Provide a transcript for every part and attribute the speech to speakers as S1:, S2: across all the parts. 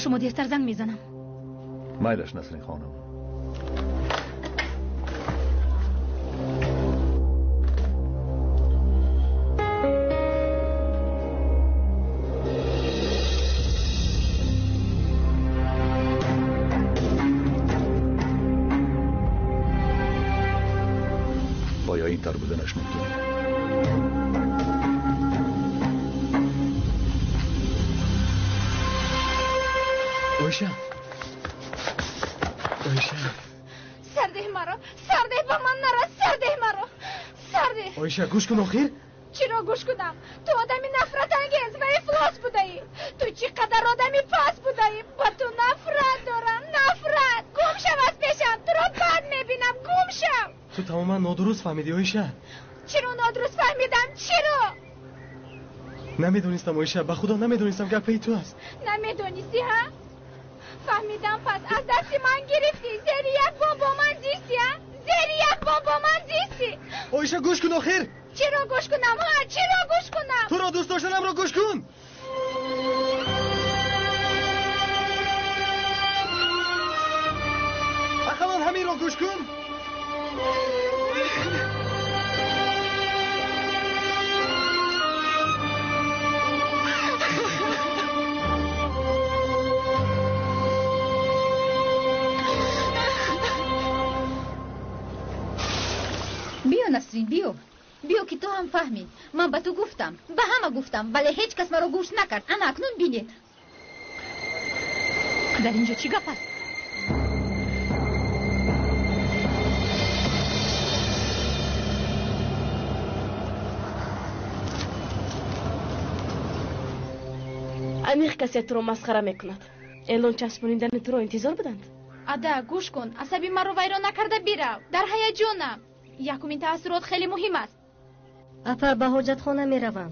S1: Шумо дертар занг мезанам.
S2: Майлаш, Насрин хонум. Оё ин тар буданаш мумкин?
S3: Ойша, Ойша,
S4: сардеҳ маро, сардеҳ, ба ман нарас, сардеҳ маро, сардеҳ.
S3: Ойша, гӯш кун охир.
S4: Чиро гӯш кунам? Ту одами нафратангез ва ифлос будаӣ. Ту чӣ қадар одами паст будаӣ. Ба ту нафрат дорам, нафрат. Гум шав аз пешам, туро бад мебинам, гум шав.
S3: Ту тамоман нодуруст фаҳмидӣ, Ойша.
S4: Чиро нодуруст фаҳмидам? Чиро?
S3: Намедонистам, Ойша, ба худо намедонистам гапаи ту аст.
S4: Намедонистӣ, ҳа? Фаҳмидам, пас аз дасти ман гирифтӣ. Зери як бом бо ман зистӣ, а? Зери як бом бо ман зистӣ.
S3: Ойша, гӯш кун охир.
S4: Чиро гӯш кунам, ҳа? Чиро гӯш кунам?
S3: Туро дӯст доштанамро гӯш кун. Ақаллан ҳаминро гӯш кун.
S5: Биё, Насрин, биё, биё, ки ту ҳам фаҳмӣ. Ман ба ту гуфтам, ба ҳама гуфтам, вале ҳеҷ кас маро гӯш накард. Ана акнун бинед.
S1: Дар инҷо чӣ гап аст?
S6: Аниқ касе туро масхара мекунад. Эълон часпонидани туро интизор буданд.
S4: Ада, гӯш кун, асаби маро вайрон накарда бирав. Дар ҳаяҷонам. Якумин таассурот хеле муҳим аст.
S7: Апа, ба ҳоҷатхона меравам.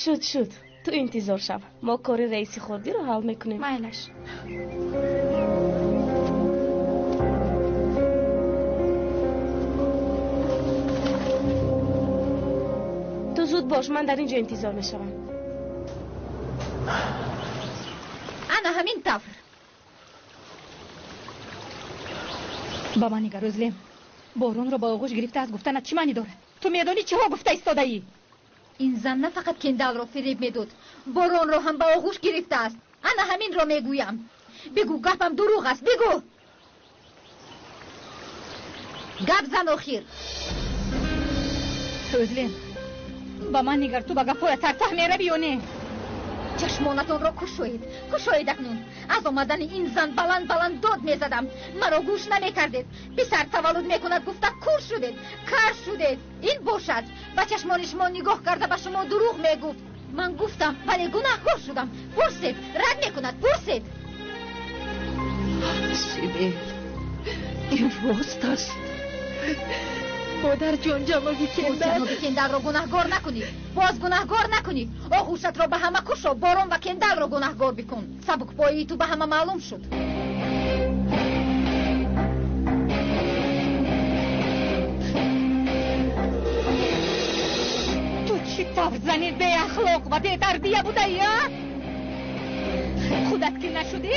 S6: Шуд, шуд, ту интизор шав, мо кори раиси хурдиро ҳал мекунем.
S4: Майлаш.
S6: Ту зуд бош, ман дар ин ҷо интизор мешавам.
S5: Ана ҳамин тавр.
S1: Ба ман нигар, Ӯзлем. Боронро ба оғӯш гирифта аз гуфтанат чӣ маънӣ дорад? Ту медонӣ чиҳо гуфта истодаӣ?
S5: Ин зан на фақат Кендалро фиреб медод, боронро ҳам ба оғӯш гирифтааст. Ана ҳаминро мегӯям. Бигӯ, гапам дурӯғ аст, бигӯ. Гап зан охир.
S1: Ӯзлем, ба ман нигар, ту ба гапҳоят сарсах меравӣ ё не?
S5: Чашмонатонро кушоед, кушоед акнун. Аз омадани ин зан баланд баланд дод мезадам, маро гӯш намекардед. Писар таваллуд мекунад гуфта кур шудед, кар шудед. Ин бошад, ба чашмони шумо нигоҳ карда ба шумо дурӯғ мегуфт. Ман гуфтам, вале гунаҳкор шудам. Пурсед, рад мекунад, пурсед.
S8: Сибил, ин рост аст. Модарҷон, ҷаноби Кендал.
S5: Ҷаноби Кендалро гунаҳгор накунӣ, боз гунаҳгор накунӣ. Оғӯшатро ба ҳама кушо, Борон ва Кендалро гунаҳгор бикун. Сабукпоии ту ба ҳама маълум шуд.
S1: Ту чӣ тавр зани беахлоқ ва бетарбия будаӣ, а? Худат ки нашудӣ,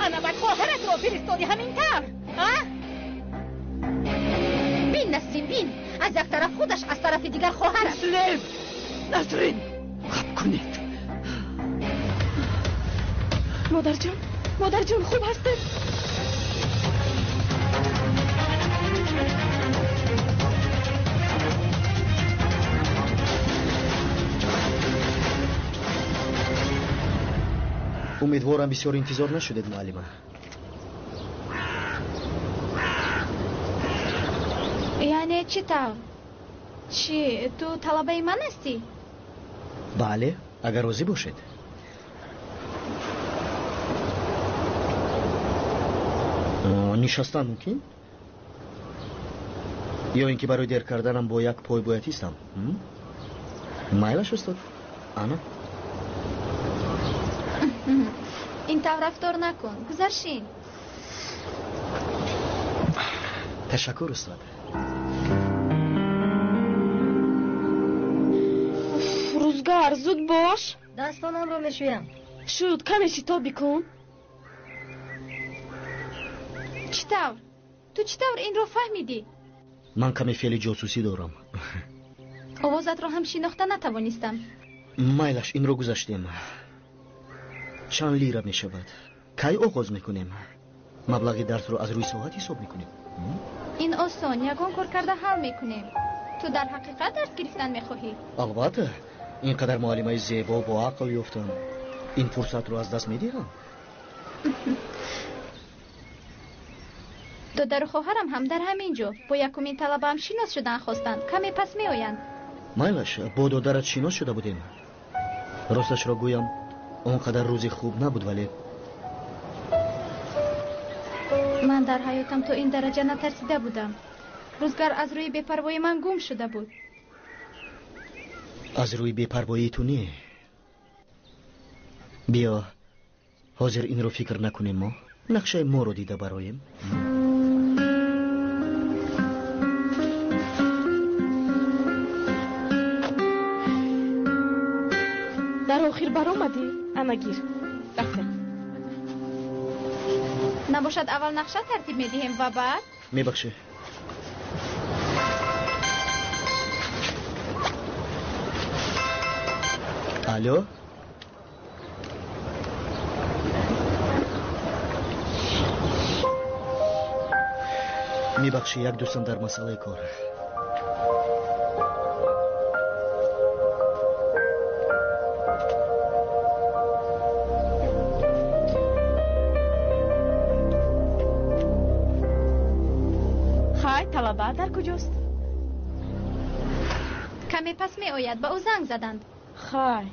S1: ана бад хоҳаратро фиристодӣ ҳамин тавр, а?
S5: Бин, Насрин, бин, аз як тараф худаш, аз тарафи дигар хоҳараш.
S8: Насрин, Насрин, хаб кунед.
S6: Модарҷон, модарҷон, хуб ҳастед?
S9: Умедворам, бисёр интизор нашудед, муаллима.
S4: Яъне чӣ тавр? Чӣ, ту талабаи ман ҳастӣ?
S9: Бале, агар розӣ бошед. Нишастан мумкин? Ё ин ки барои дер карданам бо як пой бояд истам? Майлаш, устод. Ана.
S4: Ин тавр рафтор накун, гузаршин.
S9: Ташаккур, устод.
S6: Рӯзгар, зуд бош.
S7: Дастонамро мешӯям.
S6: Шуд, каме шитоб бикун.
S4: Чӣ тавр? Ту чӣ тавр инро фаҳмидӣ?
S9: Ман каме феъли ҷосусӣ дорам.
S4: Овозатро ҳам шинохта натавонистам.
S9: Майлаш, инро гузаштем. Чанд лира мешавад? Кай оғоз мекунем? Маблағи дарсро аз рӯи соат ҳисоб мекунем.
S4: Ин осон, ягон кор карда ҳал мекунем. Ту дар ҳақиқат дарс гирифтан мехоҳӣ?
S9: Албатта, ин қадар муаллимаи зебо бо ақл ёфтам. Ин фурсатро аз даст медиҳам.
S4: Додару хоҳарам ҳам дар ҳамин ҷо бо якумин талабаам шинос шудан хостанд. Каме пас меоянд.
S9: Майлаш, бо додарат шинос шуда будем. Росташро гӯям, он қадар рӯзи хуб набуд, вале
S4: ман дар ҳаётам то ин дараҷа натарсида будам. Рӯзгар аз рӯи бепарвои ман гум шуда буд.
S9: Аз рӯи бепарвоии ту не. Биё, ҳозир инро фикр накунем мо. Нақшаи моро дида бароем.
S6: Дар охир баромадӣ? Ана гир. Рафтем.
S4: Набошад, аввал нақша тартиб медиҳем ва баъд?
S9: Мебахшӣ. Алло? Мебахшӣ, як дӯстам дар масъалаи кор.
S6: Хай, талаба дар куҷост?
S4: Каме пас меояд, ба ӯ занг заданд.
S6: Хай,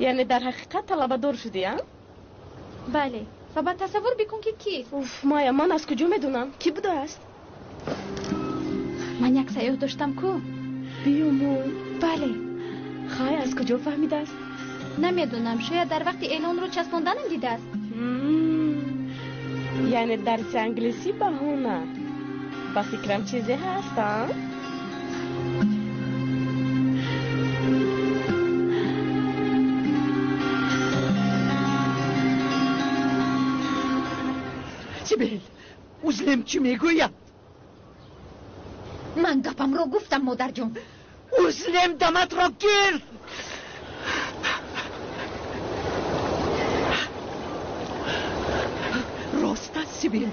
S6: яъне дар ҳақиқат талабадор шудӣ, а?
S4: Бале, ва баъд тасаввур бикун ки кист.
S6: Уф, Майя, ман аз куҷо медонам? Кӣ будааст?
S4: Ман як сайёҳ доштам ку.
S6: Биёмон.
S4: Бале.
S6: Хай, аз куҷо фаҳмидааст?
S4: Намедонам, шояд дар вақти эълонро часпонданам дидааст.
S6: Яъне дарси англисӣ баҳона. Ба фикрам чизе ҳаст, а?
S8: Сибел, Узлем чӣ мегӯяд?
S5: Ман гапамро гуфтам, модарҷон.
S8: Узлем, даматро гир! Рост аст, Сибел.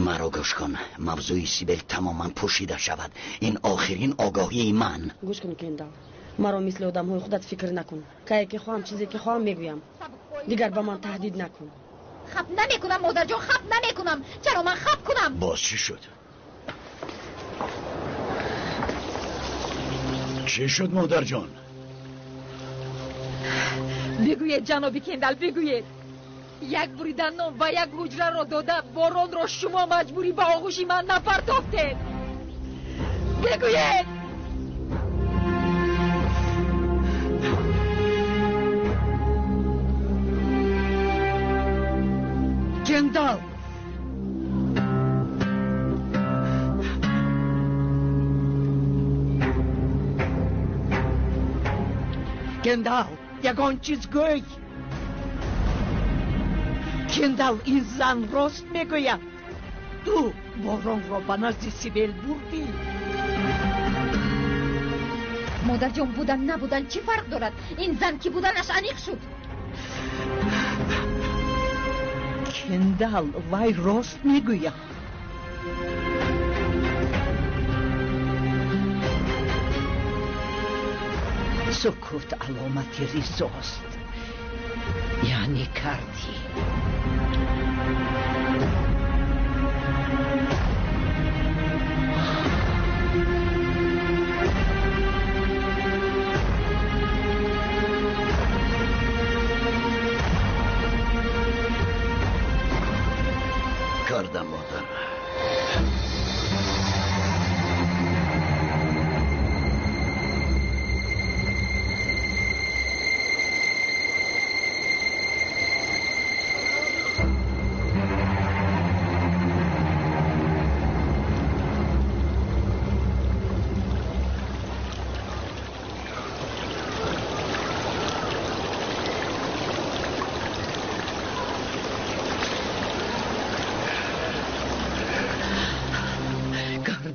S10: Маро гӯш кун, мавзӯи Сибел тамоман пӯшида шавад. Ин охирин огоҳии ман.
S6: Гӯш кун, Кендал, маро мисли одамҳои худат фикр накун. Кае ки хоҳам, чизе ки хоҳам мегӯям. Дигар ба ман таҳдид накун.
S5: Хап намекунам, модарҷон, хап намекунам. Чаро ман хап кунам?
S10: Боз чӣ шуд? Чӣ шуд, модарҷон?
S11: Бигӯед, ҷаноби Кендал, бигӯед. Як буридан нон ва як ҳуҷраро дода, боронро шумо маҷбурӣ ба оғӯши ман напартофтед. Бигӯед!
S8: Кендал! Кендал, ягон чиз гӯй! Кендал, ин зан рост мегӯяд. Ту боронро ба назди Сибел бурдӣ.
S5: Модарҷон, будан набудан чӣ фарқ дорад? Ин зан ки буданаш аниқ шуд.
S8: Кендал, вай рост мегӯяд. Сукут аломати ризост. Яъне кардӣ.
S10: Кардам, модар.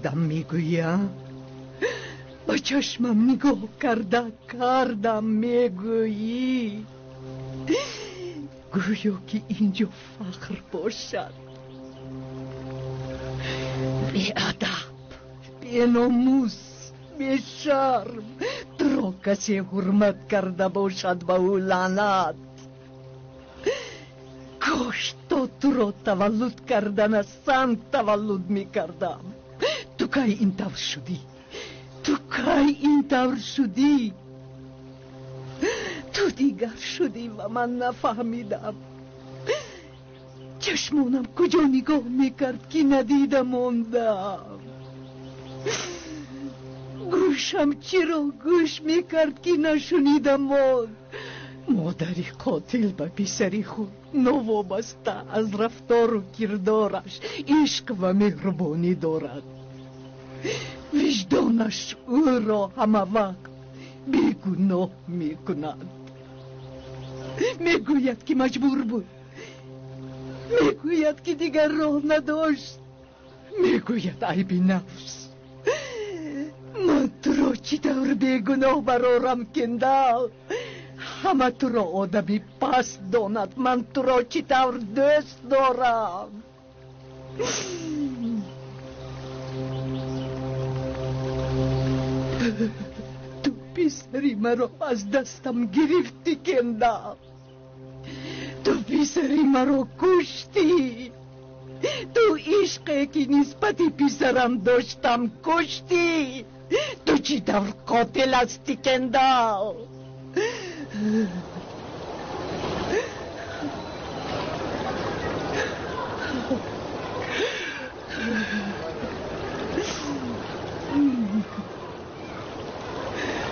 S8: Кардам мегӯӣ, ба чашмам нигоҳ карда кардам мегӯӣ. Гӯё ки инҷо фахр бошад. Беадаб, беномус, бешарм, туро касе ҳурмат карда бошад, ба ӯ лаънат. Кош то туро таваллуд кардана санг таваллуд мекардам. Ту кай ин тавр шудӣ? Ту кай ин тавр шудӣ? Ту дигар шудӣ ва ман нафаҳмидам. Чашмонам куҷо нигоҳ мекард, ки надида мондам? Гӯшам чиро гӯш мекард, ки нашунида монд? Модари қотил ба писари худ новобаста аз рафтору кирдораш ишқ ва меҳрубонӣ дорад. Виҷдонаш ӯро ҳамавақт бегуноҳ мекунад. Мегӯяд, ки маҷбур буд. Мегӯяд, ки дигар роҳ надошт. Мегӯяд айби нафс. Ман туро чӣ тавр бегуноҳ барорам, Кендал? Ҳама туро одами паст донад. Ман туро чӣ тавр дӯст дорам? Ту писари маро аз дастам гирифтӣ, Кендал. Ту писари маро куштӣ. Ту ишқе ки нисбати писарам доштам куштӣ. Ту чӣ тавр қотил ҳастӣ, Кендал?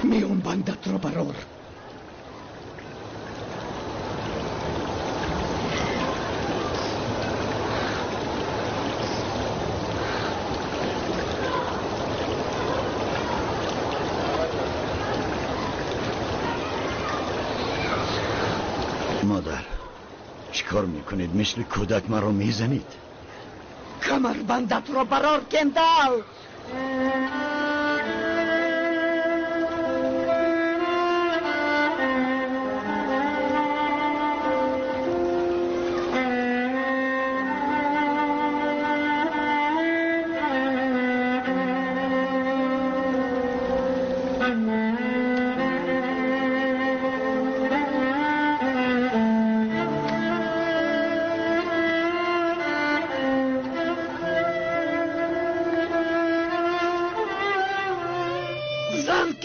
S8: Миёнбандатро барор.
S10: Модар, чӣ кор мекунед? Мисли кӯдак маро мезанед.
S8: Камарбандатро барор, Кендал.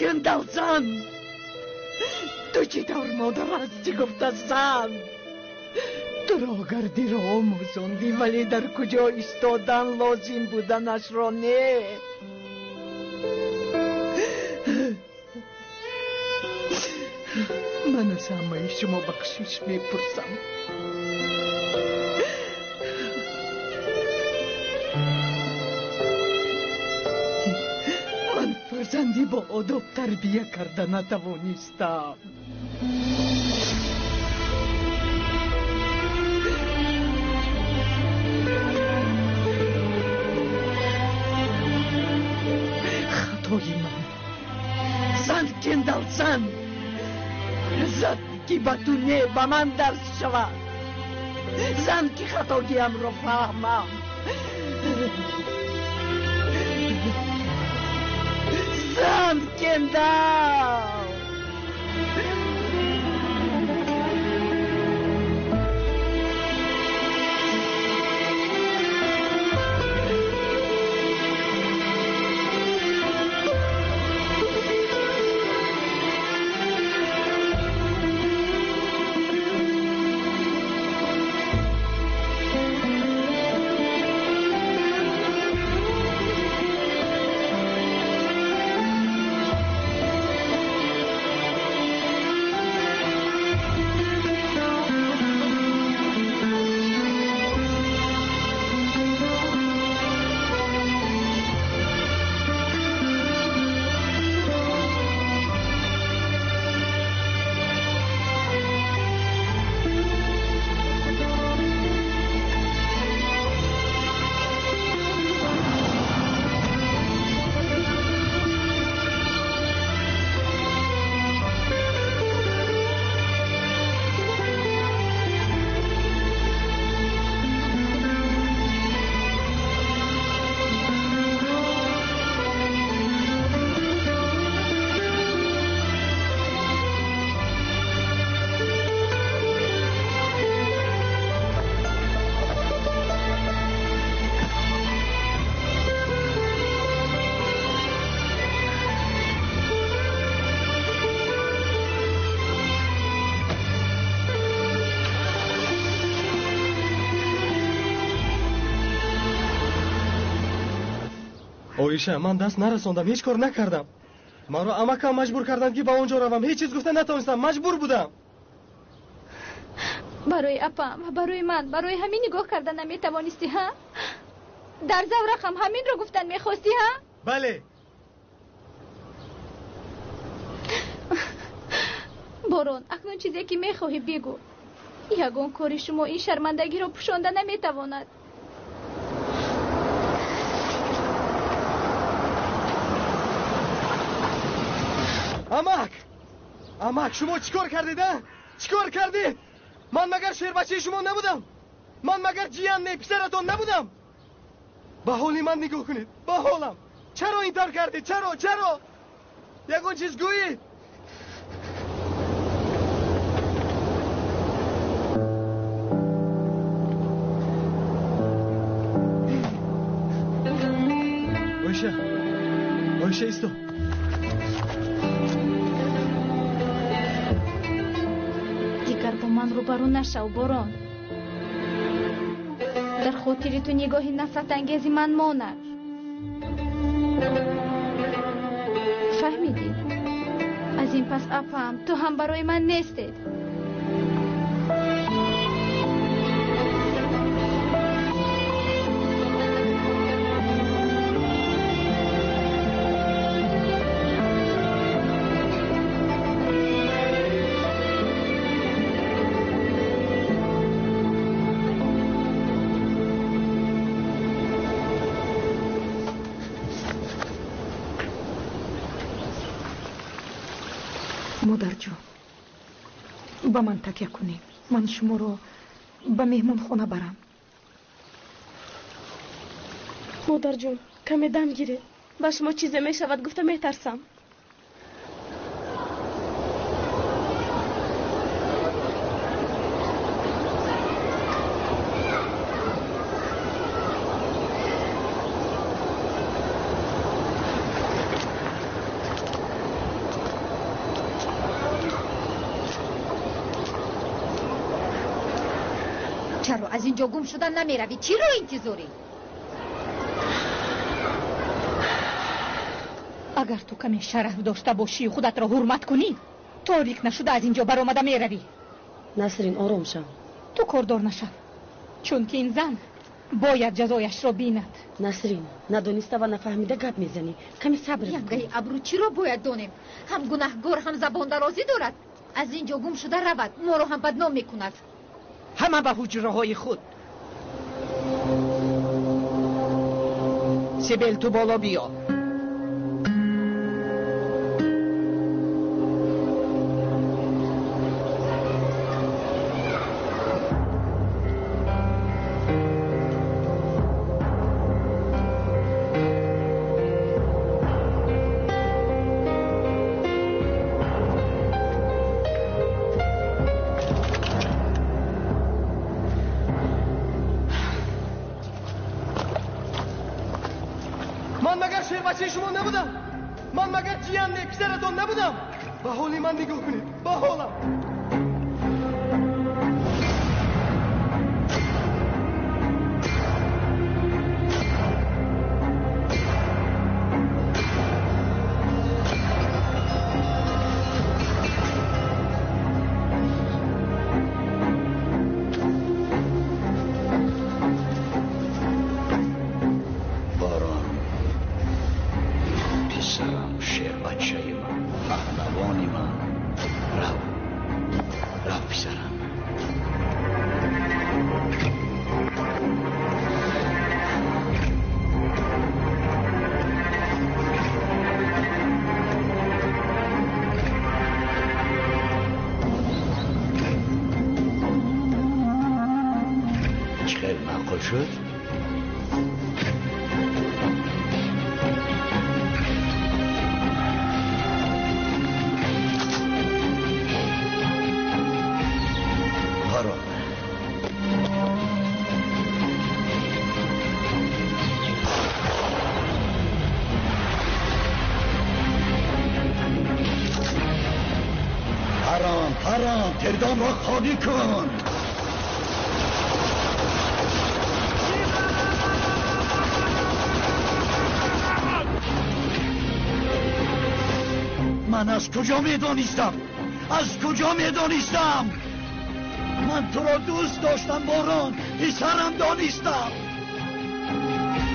S8: Кендал, зан! Ту чӣ тавр модар ҳастӣ, гуфта зан? Туро гардиро омӯзондӣ, вале дар куҷо истодан лозим буданашро не. Ман аз ҳамаи шумо бахшиш мепурсам. Ман фарзанди бо одоб тарбия карда натавонистам. Хатои ман. Зан, Кендал, зан! Зан, ки ба ту не, ба ман дарс шавад. Зан, ки хатогиамро фаҳмам. Зан, Кендал!
S3: Оиша, ман даст нарасондам, ҳеҷ кор накардам. Маро амакам маҷбур карданд, ки ба он ҷо равам. Ҳеҷ чиз гуфта натавонистам, маҷбур будам.
S4: Барои апам ва барои ман, барои ҳамин нигоҳ карда наметавонистӣ, ҳа? Дар заврақам ҳаминро гуфтан мехостӣ, ҳа?
S3: Бале.
S4: Борон, акнун чизе ки мехоҳӣ бигӯ. Ягон кори шумо ин шармандагиро пӯшонда наметавонад.
S3: Амак! Амак, шумо чӣ кор кардед, а? Чӣ кор кардед? Ман магар шербачаи шумо набудам? Ман магар ҷиян не, писаратон набудам? Ба ҳоли ман нигоҳ кунед, ба ҳолам. Чаро ин тавр кардед? Чаро? Чаро? Ягон чиз гӯед. Оиша, Оиша, исто.
S4: Дигар бо ман рӯбарӯ нашав, Борон. Дар хотири ту нигоҳи нафратангези ман монад. Фаҳмидӣ? Аз ин пас апам, ту ҳам барои ман нестед.
S1: Модарҷон, ба ман такя кунед. Ман шуморо ба меҳмонхона барам.
S12: Модарҷон, каме дам гиред. Ба шумо чизе мешавад гуфта метарсам.
S5: Чаро аз ин ҷо гум шуда намеравӣ? Чиро интизорӣ?
S1: Агар ту каме шараф дошта бошию худатро ҳурмат кунӣ, торик нашуда аз ин ҷо баромада меравӣ.
S6: Насрин, ором шав.
S1: Ту кордор нашав, чунки ин зан бояд ҷазояшро бинад.
S6: Насрин, надониста ва нафаҳмида гап мезанӣ. Каме сабр кун.
S5: Янгаи абрӯ чиро бояд донем? Ҳам гунаҳгор, ҳам забондарозӣ дорад. Аз ин ҷо гум шуда равад, моро ҳам бадном мекунад.
S8: Ҳама ба ҳуҷраҳои худ. Сибел, ту боло биё.
S3: Ман магар шербачаи шумо набудам? Ман магар ҷиян не, писаратон набудам? Ба ҳоли ман нигоҳ кунед, ба ҳолам.
S10: Шербачаи ман, паҳлавони ман. Рав, рав, писарам. Чӣ хел маъқул шуд? Парон, парон, тирдонро холӣ кун. Ман аз куҷо медонистам? Аз куҷо медонистам? Ман туро дӯст доштам, Борон, писарам донистам.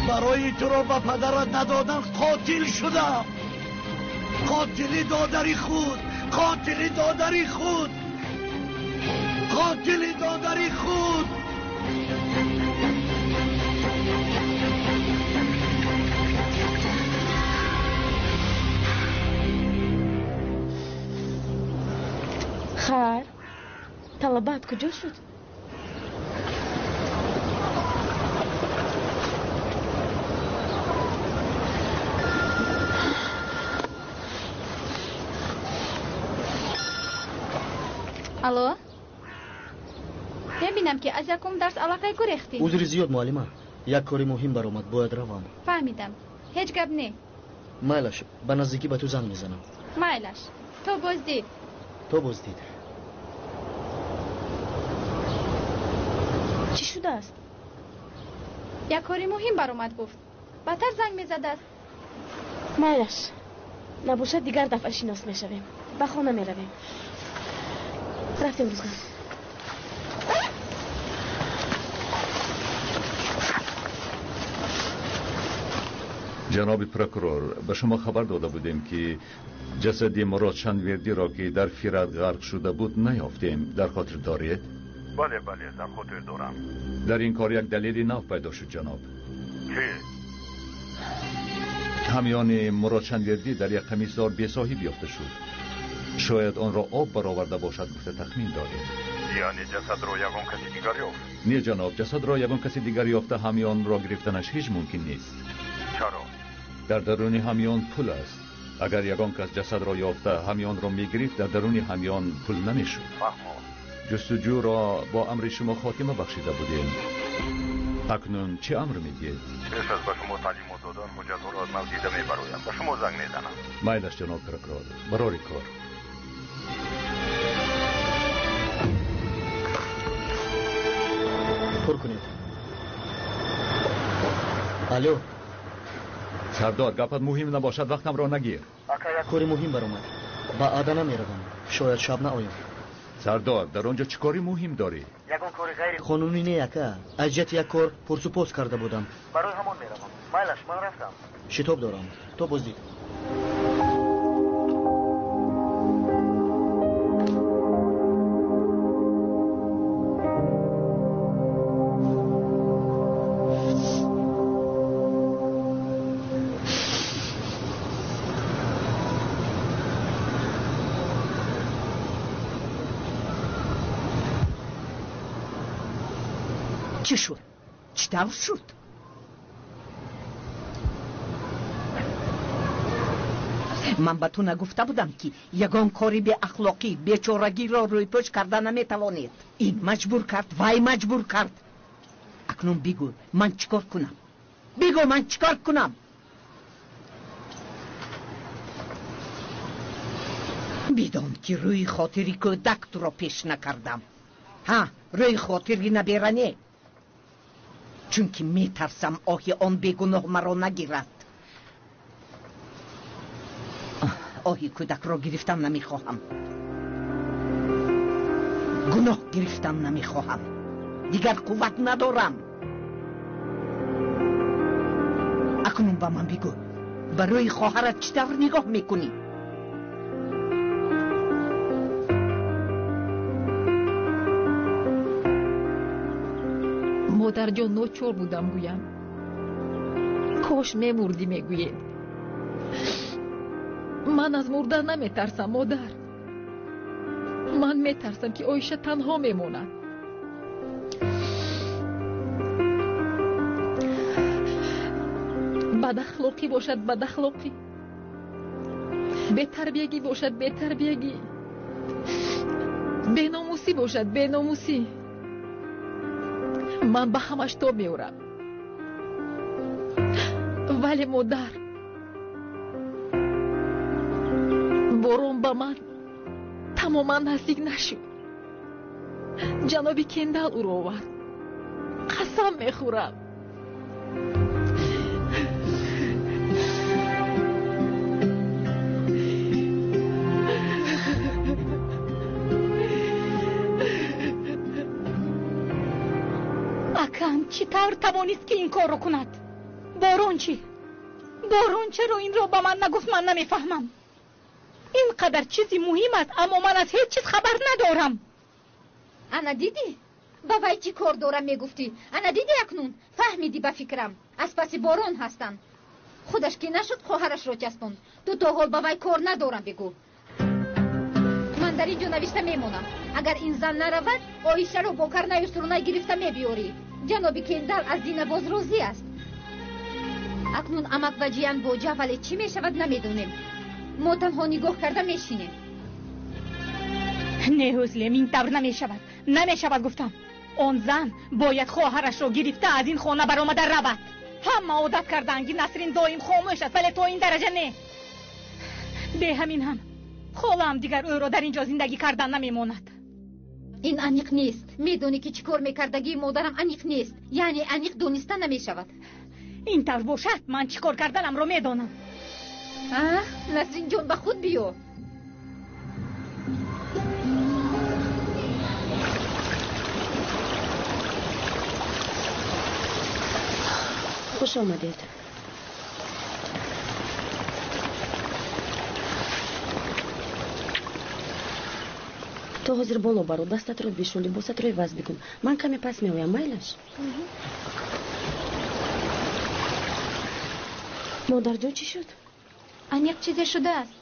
S10: Барои туро ба падарат надодан қотил шудам. Қотили додари худ, қотили додари худ, қотили додари худ.
S12: Хайр, талабаат куҷо шуд?
S4: Алло, мебинам, ки аз якум дарс аллакай гурехтӣ.
S9: Узри зиёд, муаллима, як кори муҳим баромад, бояд равам.
S4: Фаҳмидам, ҳеҷ гап не.
S9: Майлаш, ба наздикӣ ба ту занг мезанам.
S4: Майлаш, то боздид.
S9: То боздид.
S12: Чӣ шудааст?
S4: Як кори муҳим баромад, гуфт. Баъдтар занг мезадааст.
S12: Майлаш, набошад, дигар дафъа шинос мешавем. Ба хона меравем. Рафтем, Рӯзгар.
S2: Ҷаноби прокурор, ба шумо хабар дода будем, ки ҷасади Мурод Шанвердиро, ки дар Фират ғарқ шуда буд, наёфтем. Дар хотир доред?
S13: Бале, бале, дар хотир дорам.
S2: Дар ин кор як далели нав пайдо шуд, ҷаноб.
S13: Чӣ?
S2: Ҳамёни Мурод Шанвердӣ дар як қамисзор бесоҳиб ёфта шуд. Шояд онро об бароварда бошад, гуфта тахмин дорем.
S13: Яъне ҷасадро ягон каси дигар ёфт?
S2: Не, ҷаноб, ҷасадро ягон каси дигар ёфта, ҳамёнро гирифтанаш ҳеҷ мумкин нест.
S13: Чаро?
S2: Дар даруни ҳамён пул аст. Агар ягон кас ҷасадро ёфта, ҳамёнро мегирифт, дар даруни ҳамён пул намешуд.
S13: Фаҳмо.
S2: Ҷустуҷӯро бо амри шумо хотима бахшида будем. Акнун чӣ амр медиҳед?
S13: Пеш аз ба шумо таълимот додан ҳуҷҷатҳоро аз нав дида мебароям. Ба шумо занг мезанам.
S2: Майлаш, ҷаноб прокурор, барори кор.
S9: Пур кунед. Алло.
S2: Сардор, гапат муҳим набошад, вақтамро нагир.
S9: Кори муҳим баромад. Ба Адана меравам. Шояд шаб наоям.
S2: Сардор, дар он ҷо чӣ кори муҳим дорӣ?
S9: Ягон кори ғайриқонунӣ не, ака. Аз ҷиҳати як кор пурсупос карда будам.
S14: Барои ҳамон меравам. Майлаш, ман рафтам.
S9: Шитоб дорам. То боздид.
S8: Чӣ шуд? Чӣ тавр шуд? Ман ба ту нагуфта будам, ки ягон кори беахлоқӣ, бечорагиро рӯйпӯш карда наметавонед? Ин маҷбур кард, вай маҷбур кард. Акнун бигӯ, ман чӣ кор кунам? Бигӯ, ман чӣ кор кунам? Бидон, ки рӯи хотири кӯдак туро пеш накардам. Ҳа, рӯи хотири набера не, чунки метарсам оҳи он бегуноҳ маро нагирад. Оҳи кӯдакро гирифтан намехоҳам, гуноҳ гирифтан намехоҳам. Дигар қувват надорам. Акнун ба ман бигӯ, барои хоҳарат чӣ тавр нигоҳ мекунӣ?
S11: Модарҷон, ночор будам гӯям. Кош мемурдӣ, мегӯед. Ман аз мурдан наметарсам, модар. Ман метарсам, ки Оиша танҳо мемонад. Бадахлоқӣ бошад, бадахлоқӣ, бетарбиягӣ бошад, бетарбиягӣ, беномусӣ бошад, беномусӣ. Ман ба ҳамаш тоб меорам. Вале, модар, Борон ба ман тамоман наздик нашуд. Ҷаноби Кендал ӯро овард. Қасам мехӯрам.
S1: Зан чӣ тавр тавонист, ки ин корро кунад? Борон чӣ? Борон чаро инро ба ман нагуфт, ман намефаҳмам. Ин қадар чизи муҳим аст, аммо ман аз ҳеҷ чиз хабар надорам.
S5: Ана дидӣ? Ба вай чӣ кор дорам мегуфтӣ? Ана дидӣ акнун? Фаҳмидӣ ба фикрам. Аз паси борон ҳастам. Худаш ки нашуд, хоҳарашро часпонд. Ту то ҳол ба вай кор надорам бигӯ. Ман дар ин ҷо навишта мемонам. Агар ин зан наравад, Оишаро бо карнаю сурнай гирифта мебиёрӣ. Ҷаноби Кендал аз динабоз розӣ аст. Акнун амак ва ҷиян боҷа, вале чӣ мешавад намедонем. Мо танҳо нигоҳ карда мешинем.
S1: Не, Ҳузлем, ин тавр намешавад. Намешавад гуфтам. Он зан бояд хоҳарашро гирифта аз ин хона баромада равад. Ҳама одат кардаанд, ки Насрин доим хомӯш аст, вале то ин дараҷа не. Бе ҳамин ҳам холаам дигар ӯро дар ин ҷо зиндагӣ кардан намемонад.
S5: Ин аниқ нест. Медонӣ, ки чӣ кор мекардагии модарам аниқ нест. Яъне аниқ дониста намешавад.
S1: Ин тавр бошад, ман чӣ кор карданамро медонам.
S5: Насринҷон, ба худ биё.
S6: Хуш омадед. Ту ҳозир боло баро, дастатро бишӯ, либосатро иваз бикун. Ман каме пас меоям, майлаш? Модарҷон, чӣ шуд?
S4: Аниқ чизе шудааст.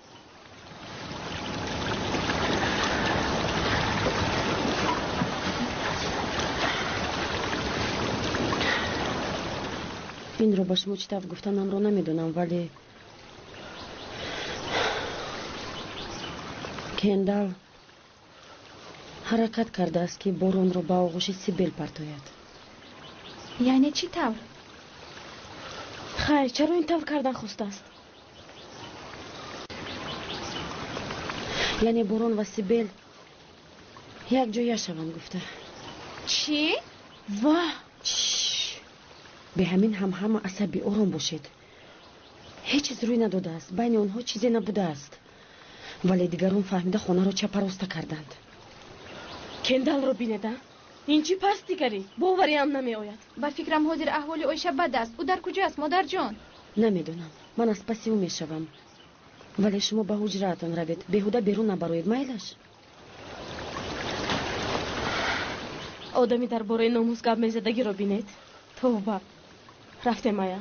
S6: Инро ба шумо чӣ тавр гуфтанамро намедонам, вале Кендал ҳаракат кардааст, ки боронро ба оғӯши Сибел партояд.
S4: Яъне чӣ тавр?
S12: Хайр, чаро ин тавр кардан хостааст?
S6: Яъне Борон ва Сибел якҷоя шаванд гуфта.
S4: Чӣ?
S12: Ва
S6: бе ҳамин ҳам ҳама асаби, ором бошед. Ҳеҷ чиз рӯй надодааст, байни онҳо чизе набудааст, вале дигарон фаҳмида хонаро чапароста карданд.
S12: Кендалро бинеда, ин чӣ пастигарӣ, бовариам намеояд.
S4: Ба фикрам, ҳозир аҳволи Оиша бад аст. Ӯ дар куҷо аст, модарҷон?
S6: Намедонам, ман аз паси ӯ мешавам, вале шумо ба ҳуҷраатон равед, беҳуда берун набароед, майлаш?
S12: Одами дар бораи номус гап мезадагиро бинед. Тавба, рафтем, ая.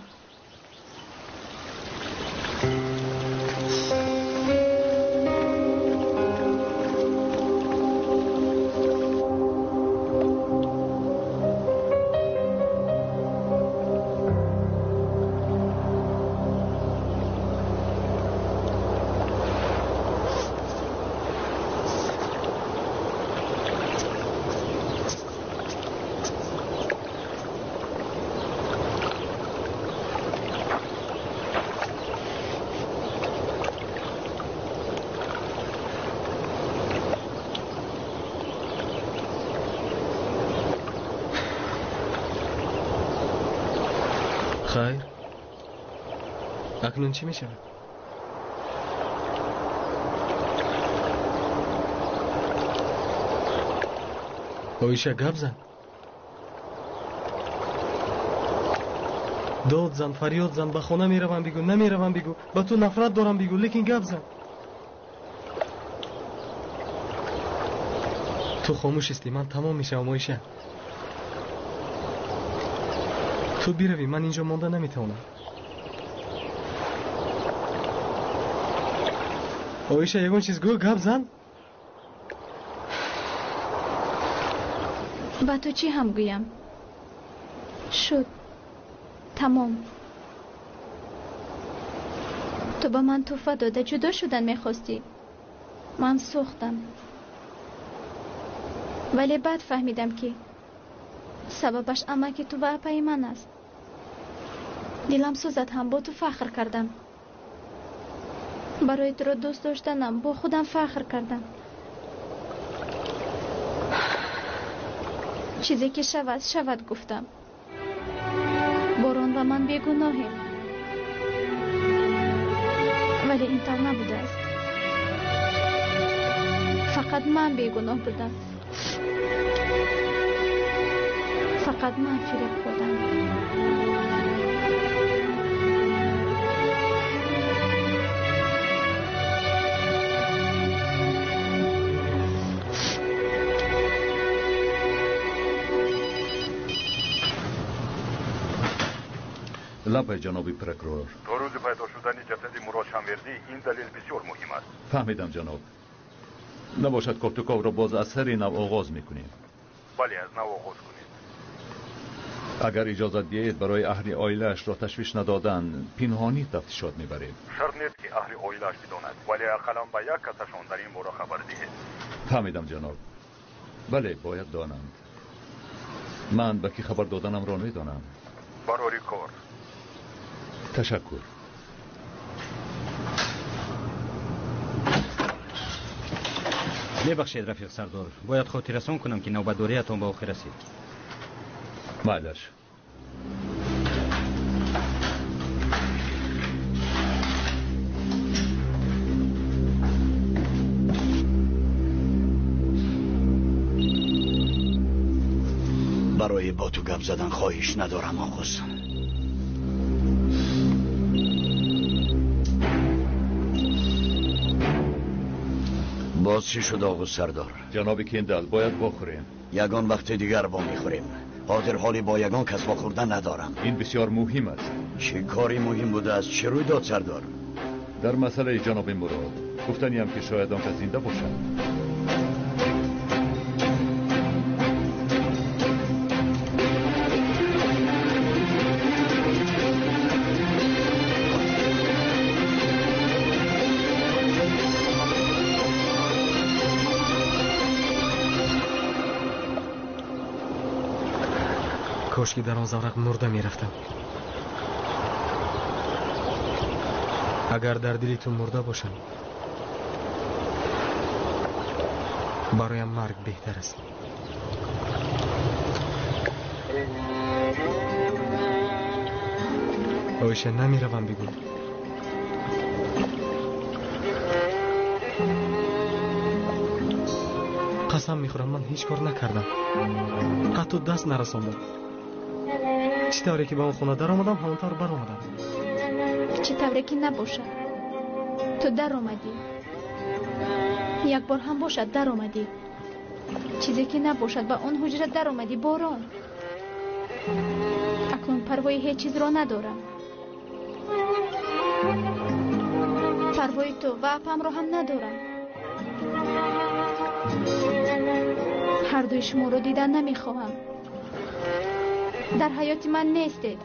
S3: Хайр, акнун чӣ мешавад? Оиша, гап зан, дод зан, фарёд зан, ба хона меравам бигӯ, намеравам бигӯ, ба ту нафрат дорам бигӯ, лекин гап зан. Ту хомӯш истӣ, ман тамом мешавам. Оиша, ту биравӣ, ман инҷо монда наметавонам. Оиша, ягон чиз гӯ, гап зан.
S4: Ба ту чӣ ҳам гӯям? Шуд, тамом. Ту ба ман тӯҳфа дода ҷудо шудан мехостӣ. Ман сӯхтам, вале баъд фаҳмидам, ки сабабаш амаки ту ва апаи ман аст. Дилам сӯзад ҳам, бо ту фахр кардам. Барои туро дӯст доштанам бо худам фахр кардам. Чизе ки шавад, шавад гуфтам. Борон ва ман бегуноҳем, вале ин тавр набудааст. Фақат ман бегуноҳ будам. Фақат Фақат ман фиреб хӯрдам.
S2: Лабай, ҷаноби прокурор.
S13: То рӯзи пайдо шудани ҷасади Мурод Шамвердӣ ин далел бисёр муҳим аст.
S2: Фаҳмидам, ҷаноб. Набошад, кофтуковро боз аз сари нав оғоз мекунем.
S13: Бале, аз нав оғоз кунед.
S2: Агар иҷозат диҳед, барои аҳли оилаашро ташвиш надодан пинҳонӣ тафтишот мебарем.
S13: Шарт нест, ки аҳли оилааш бидонад, вале ақаллан ба як касашон дар ин бора хабар диҳед.
S2: Фаҳмидам, ҷаноб. Бале, бояд донанд. Ман ба кӣ хабар доданамро медонам.
S13: Барори кор.
S2: Ташаккур.
S15: Мебахшед, рафиқ сардор, бояд хотиррасон кунам, ки навбатдориятон ба охир расид.
S2: Майлаш.
S10: Барои бо ту гап задан хоҳиш надорам, Оғуз. Боз чӣ шуд, Оғуз сардор?
S2: Ҷаноби Кендал, бояд вохӯрем.
S10: Ягон вақти дигар вомехӯрем. Ҳозир ҳоли бо ягон кас вохӯрдан надорам.
S2: Ин бисёр муҳим аст.
S10: Чӣ кори муҳим будааст? Чӣ рӯй дод, сардор?
S2: Дар масъалаи ҷаноби Мурод гуфтаниям, ки шояд он кас зинда бошад.
S3: Кошки дар он заврақ мурда мерафтам. Агар дар дили ту мурда бошам, бароям марг беҳтар аст. Оиша, намеравам, бигӯ. Қасам мехӯрам, ман ҳеҷ кор накардам, ҳатто даст нарасондам. Чӣ тавре ки ба он хона даромадам, ҳамон тавр баромадам.
S4: Чӣ тавре ки набошад, ту даромадӣ. Як бор ҳам бошад, даромадӣ. Чизе ки набошад, ба он ҳуҷра даромадӣ, Борон. Акнун парвои ҳеҷ чизро надорам. Парвои ту ва апамро ҳам надорам. Ҳардуи шуморо дидан намехоҳам. Дар ҳаёти ман нестед.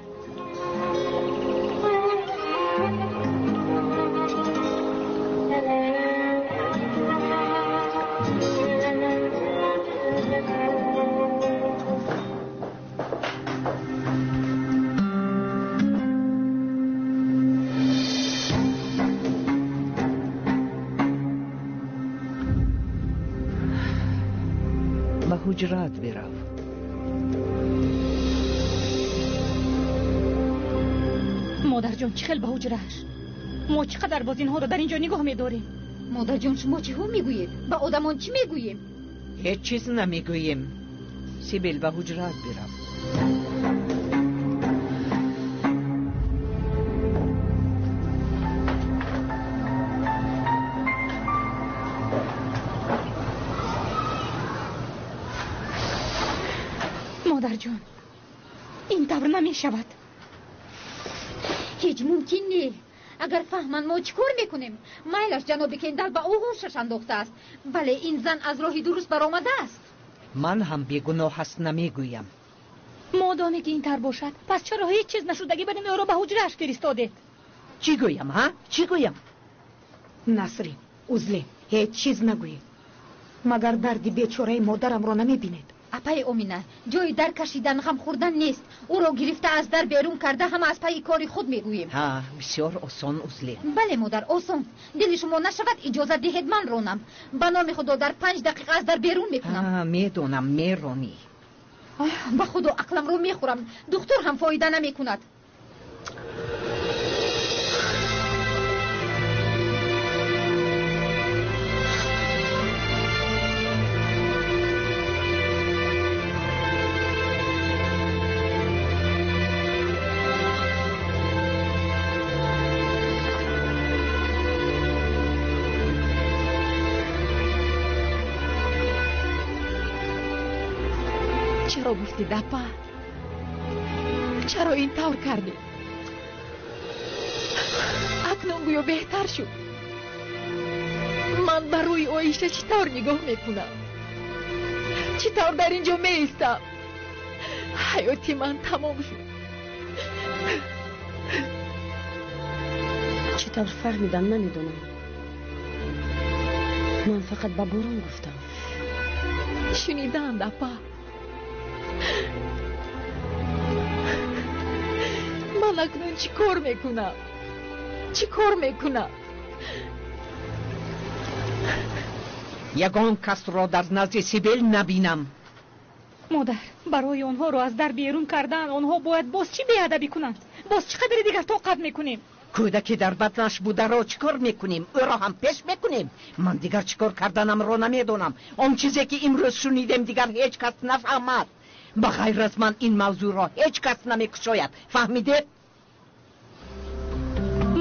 S8: Ба ҳуҷрат бирав.
S1: Модарҷон, чӣ хел ба ҳуҷрааш? Мо чӣ қадар боз инҳоро дар ин ҷо нигоҳ медорем?
S5: Модарҷон, шумо чиҳо мегӯед? Ба одамон чӣ мегӯем?
S8: Ҳеҷ чиз намегӯем. Сибил, ба ҳуҷрат бирав.
S1: Модарҷон, ин тавр намешавад.
S5: Ҳеҷ мумкин не. Агар фаҳманд, мо чӣ кор мекунем? Майлаш, ҷаноби Кендал ба оғӯшаш андохтааст, вале ин зан аз роҳи дуруст баромадааст.
S8: Ман ҳам бегуноҳ аст намегӯям.
S1: Модоме ки ин тавр бошад, пас чаро ҳеҷ чиз нашудагӣ барин ӯро ба ҳуҷрааш фиристодед?
S8: Чӣ гӯям, ҳа? Чӣ гӯям?
S16: Насрин, узлин, ҳеҷ чиз нагӯед. Магар дарди бечораи модарамро намебинед?
S5: Апаи Омина, ҷои дар кашидан, ғам хӯрдан нест. Ӯро гирифта аз дар берун карда, ҳама аз пайи кори худ мегӯем.
S8: Ҳа, бисёр осон, узлин.
S5: Бале, модар, осон. Дили шумо нашавад, иҷозат диҳед ман ронам. Ба номи Худо, дар 5 дақиқа аз дар берун мекунам.
S8: Медонам, меронӣ.
S5: Ба Худо, ақламро мехӯрам. Духтур ҳам фоида намекунад.
S11: Чаро гуфтӣ, апа? Чаро ин тавр кардӣ? Акнун гӯё беҳтар шуд. Ман ба рӯи Оиша чӣ тавр нигоҳ мекунам? Чӣ тавр дар ин ҷо меистам? Ҳаёти ман тамом шуд.
S6: Чӣ тавр фаҳмидам, намедонам. Ман фақат ба Борон гуфтам.
S11: Шуниданд, апа. Ман акнун чӣ кор мекунам? Чӣ кор мекунам?
S8: Ягон касро дар назди Сибел набинам.
S1: Модар, барои онҳоро аз дар берун кардан онҳо бояд боз чӣ беадабӣ кунанд? Боз чӣ қадри дигар тоқат мекунем?
S8: Кӯдаке дар батнаш бударо чӣ кор мекунем? Ӯро ҳам пеш мекунем? Ман дигар чӣ кор карданамро намедонам. Он чизе ки имрӯз шунидем дигар ҳеҷ кас нафаҳмад. Ба ғайр аз ман ин мавзӯъро ҳеҷ кас намекушояд. Фаҳмидед?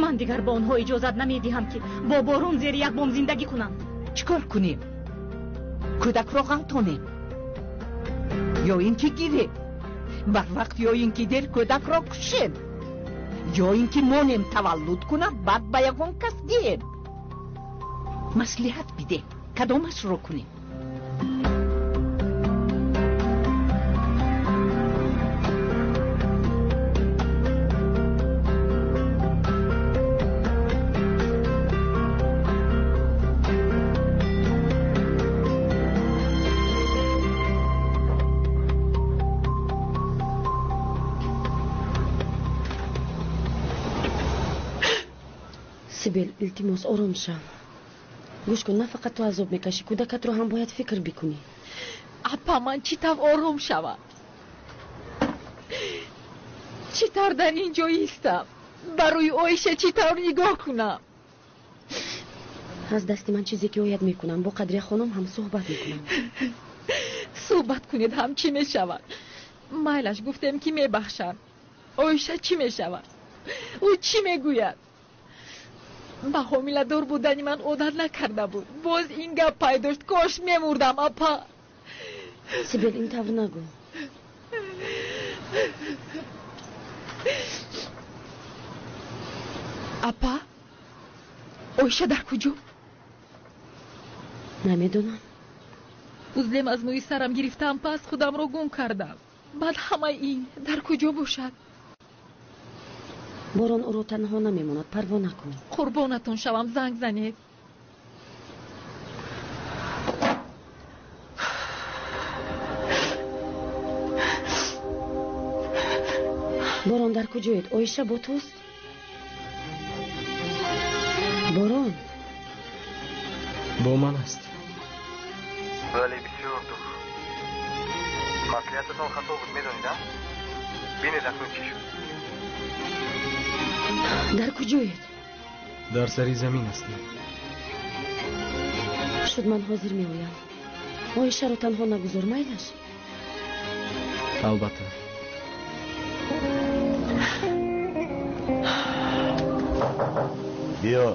S1: Ман дигар ба онҳо иҷозат намедиҳам, ки бо Борон зери як бом зиндагӣ кунанд.
S8: Чӣ кор кунем? Кӯдакро ғалтонем ё ин ки гирем? Барвақт ё ин ки дер кӯдакро кушем, ё ин ки монем таваллуд кунад, баъд ба ягон кас диҳем. Маслиҳат бидеҳ, кадомашро кунем?
S6: Сибел, илтимос, ором шав. Гӯш кун, на фақат ту азоб мекашӣ, кӯдакатро ҳам бояд фикр бикунӣ.
S11: Апа, ман чӣ тавр ором шавам? Чӣ тавр дар ин ҷо истам? Ба рӯи Оиша чӣ тавр нигоҳ кунам?
S6: Аз дасти ман чизе ки ояд мекунам. Бо Қадрия хонум ҳам суҳбат мекунам.
S11: Суҳбат кунед ҳам чӣ мешавад? Майлаш, гуфтем ки мебахшанд. Оиша чӣ мешавад? Ӯ чӣ мегӯяд? Ба ҳомиладор будани ман одат накарда буд. Боз ин гап пайдо шуд. Кош мемурдам, апа.
S6: Сибел, ин тавр нагӯ.
S11: Апа, Оиша дар куҷо?
S6: Намедонам.
S11: Узлем аз мӯи сарам гирифтам, пас худамро гум кардам. Баъд ҳамаи ин дар куҷо бошад?
S6: Борон ӯро танҳо намемонад, парво накун.
S11: Қурбонатон шавам, занг занед.
S6: Борон, дар куҷоед? Оиша бо туст? Борон
S3: бо ман аст,
S14: вале бисёр дур. Маслиҳататон хато буд, медонед, а? Бинед акнун чӣ шуд.
S6: Дар куҷоед?
S3: Дар сари замин ҳастем.
S6: Шуд, ман ҳозир меоям. Оишаро танҳо нагузор, майлаш?
S3: Албатта.
S10: Биё.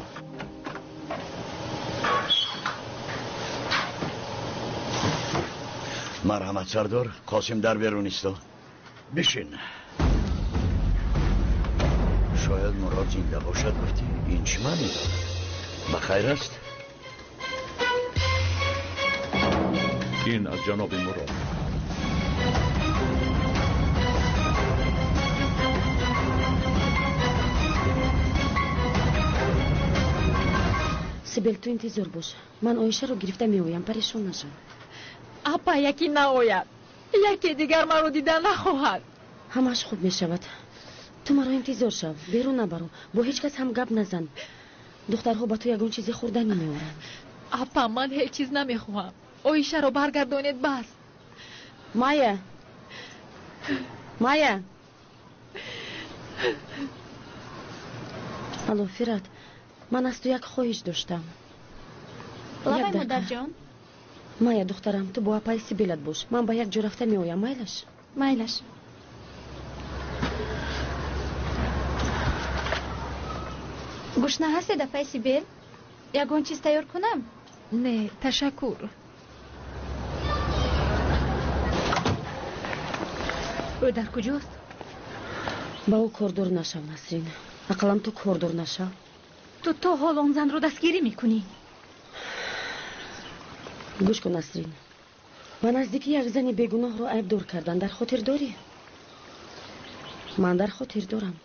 S10: Марҳамат, сардор. Қосим дар берун исто. Бишин. Шояд Мурод зинда бошад, гуфтӣ. Ин чӣ маънӣ дорад? Ба хайр аст?
S2: Ин аз ҷаноби Мурод.
S6: Сибел, ту интизор бош. Ман Оишаро гирифта меоям, парешон нашав.
S11: Апа, яке наояд, яке дигар маро дида нахоҳад.
S6: Ҳамааш хуб мешавад. Ту маро интизор шав, берун набаро, бо ҳеҷ кас ҳам гап назан. Духтарҳо ба ту ягон чизе хӯрданӣ меоранд.
S11: Апа, ман ҳеҷ чиз намехоҳам. Оишаро баргардонед, бас.
S6: Майя, Майя. Алло, Фират, ман аз ту як хоҳиш доштам.
S4: Лабай, модарҷон.
S6: Майя, духтарам, ту бо апаи Сибилат бош. Ман ба як ҷо рафта меоям, майлаш?
S4: Майлаш. Гушна ҳастед, апаи Сибел? Ягон чиз тайёр кунам?
S11: Не, ташаккур.
S1: Ӯ дар куҷост?
S6: Ба ӯ кордор нашав, Насрин. Ақаллан ту кордор нашав.
S1: Ту то ҳол он занро дастгирӣ мекунӣ.
S6: Гӯш кун, Насрин. Ба наздикӣ як зани бегуноҳро айбдор кардан дар хотир дорӣ? Ман дар хотир дорам.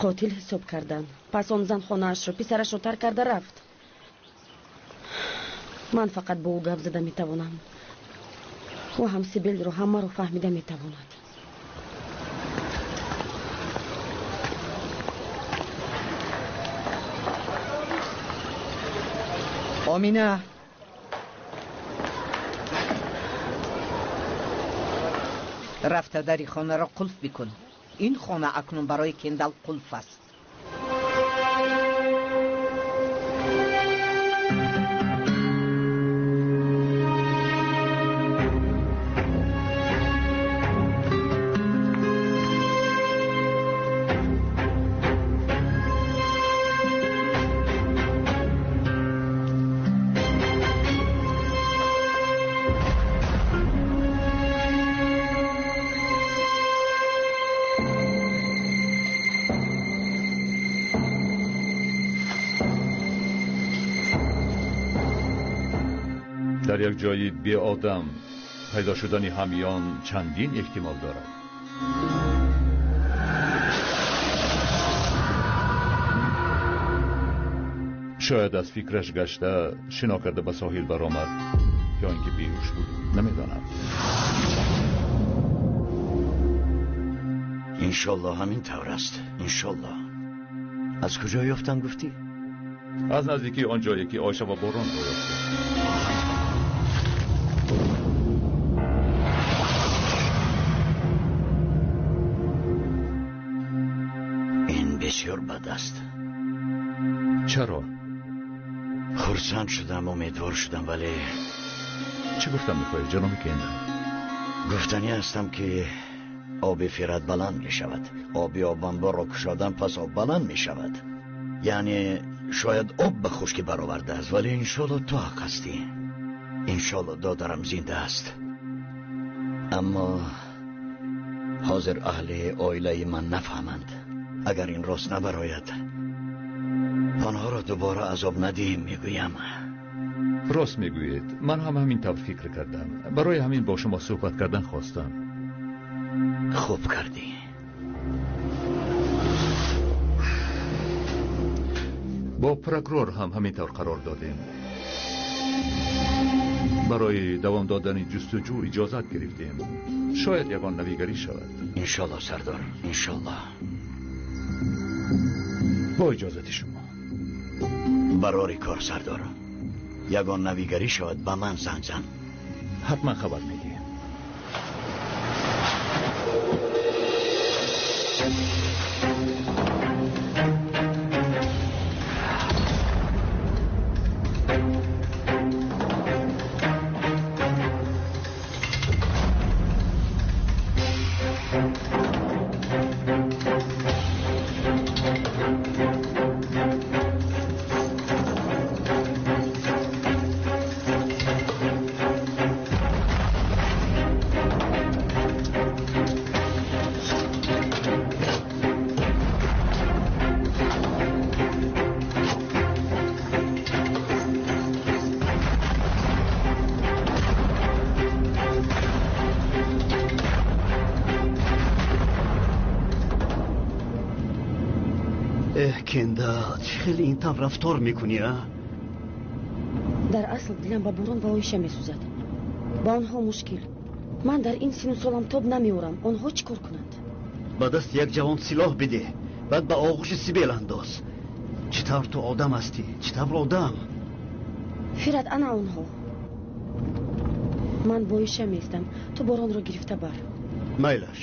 S6: Қотил ҳисоб кардан. Пас он зан хонаашро, писарашро тарк карда рафт. Ман фақат бо ӯ гап зада метавонам. Ӯ ҳам Сибелро, ҳам маро фаҳмида метавонад.
S8: Омина, рафта дари хонаро қулф бикун. Ин хона акнун барои Кендал қулф аст.
S2: Дар як ҷои беодам пайдо шудани ҳамиён чандин эҳтимол дорад. Шояд аз фикраш гашта шино карда ба соҳил баромад ё ин ки беҳуш буд, намедонам.
S10: Иншоллоҳ ҳамин тавр аст. Иншоллоҳ. Аз куҷо ёфтан гуфтӣ?
S2: Аз наздикии он ҷое ки Оиша ва Боронро ёфтем.
S10: Ин бисёр бад аст.
S2: Чаро?
S10: Хурсанд шудам, умедвор шудам, вале
S2: чӣ гуфтам мехоҳӣ, ҷаноби Кендал?
S10: Гуфтанӣ ҳастам ки оби Фират баланд мешавад. Оби обанборро кушодан пас об баланд мешавад. Яъне шояд об ба хушкӣ баровардааст, вале иншолло ту ҳақ ҳастӣ. Иншолло додарам зинда аст. Аммо ҳозир аҳли оилаи ман нафаҳманд. Агар ин рост набарояд, онҳоро дубора азоб надиҳем, мегӯям.
S2: Рост мегӯед. Ман ҳам ҳамин тавр фикр кардам. Барои ҳамин бо шумо суҳбат кардан хостам.
S10: Хуб кардӣ.
S2: Бо прокурор ҳам ҳамин тавр қарор додем. Барои давом додани ҷустуҷӯ иҷозат гирифтем. Шояд ягон навигарӣ шавад.
S10: Иншоллоҳ, сардор, иншоллоҳ.
S2: Бо иҷозати шумо.
S10: Барори кор, сардор. Ягон навигарӣ шавад, ба ман занг зан.
S2: Ҳатман хабар медиҳем.
S9: Кендал, чӣ хеле ин тавр рафтор мекунӣ, а?
S6: Дар асл дилам ба Борон ва Оиша месӯзад. Ба онҳо мушкил. Ман дар ин сину солам тоб намеорам. Онҳо чӣ кор кунанд?
S9: Ба дасти як ҷавон силоҳ бидеҳ, баъд ба оғӯши Сибел андоз. Чӣ тавр ту одам ҳастӣ? Чӣ тавр одам?
S6: Фират, ана онҳо. Ман бо Оиша меистам. Ту Боронро гирифта бар.
S9: Майлаш.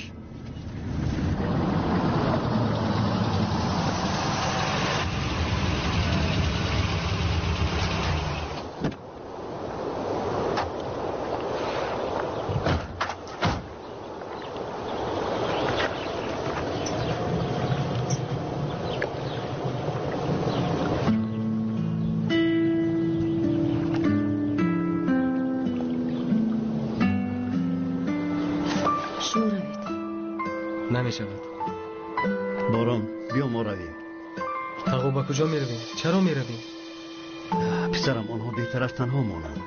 S3: Намешавад.
S17: Борон, биё мо равем.
S3: Тағо, ба куҷо меравем? Чаро меравем?
S17: Писарам, онҳо беҳтар аст танҳо монанд.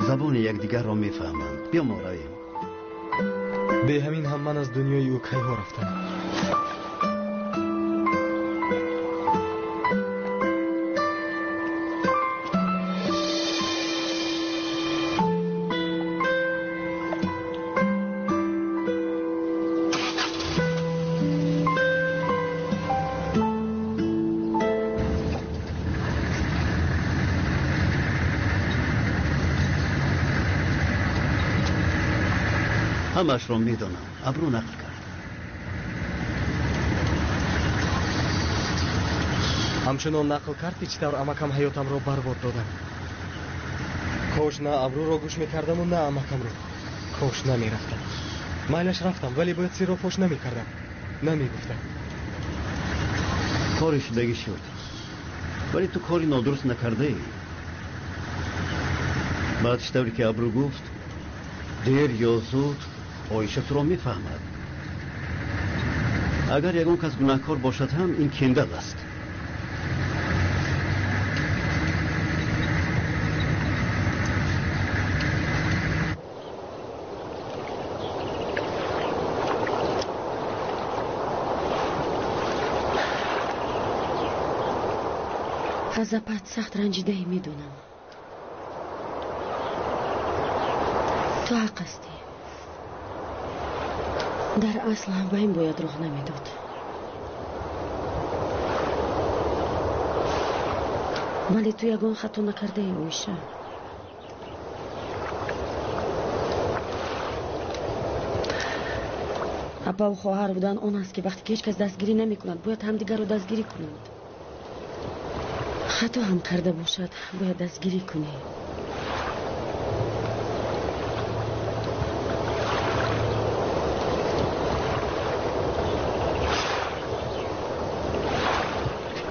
S17: Забони якдигарро мефаҳманд. Биё мо равем.
S3: Бе ҳамин ҳам ман аз дунёи ӯ кайҳо рафтам.
S17: Ҳамаашро медонам. Абрӯ нақл кард.
S3: Ҳамчунон нақл кард, ки чӣ тавр амакам ҳаётамро барбод додам. Кош на Абрӯро гӯш мекардаму на амакамро. Кош намерафтам. Майлаш рафтам, вале бояд сирро фош намекардам, намегуфтам.
S17: Кори шудагӣ шуд, вале ту кори нодуруст накардаӣ. Баъд чӣ тавре ки Абрӯ гуфт, дер ё зуд Оиша туро мефаҳмад. Агар ягон кас гунаҳкор бошад ҳам, ин Кендал аст.
S6: Аз апат сахт ранҷидаӣ, медонам. Ту ҳақ ҳастӣ. Дар асл ҳам ба ин бояд роҳ намедод. Вале ту ягон хато накардаӣ, Оиша. Апаву хоҳар будан он аст, ки вақте ки ҳеҷ кас дастгирӣ намекунад, бояд ҳамдигарро дастгирӣ кунанд. Хато ҳам карда бошад, бояд дастгирӣ кунӣ.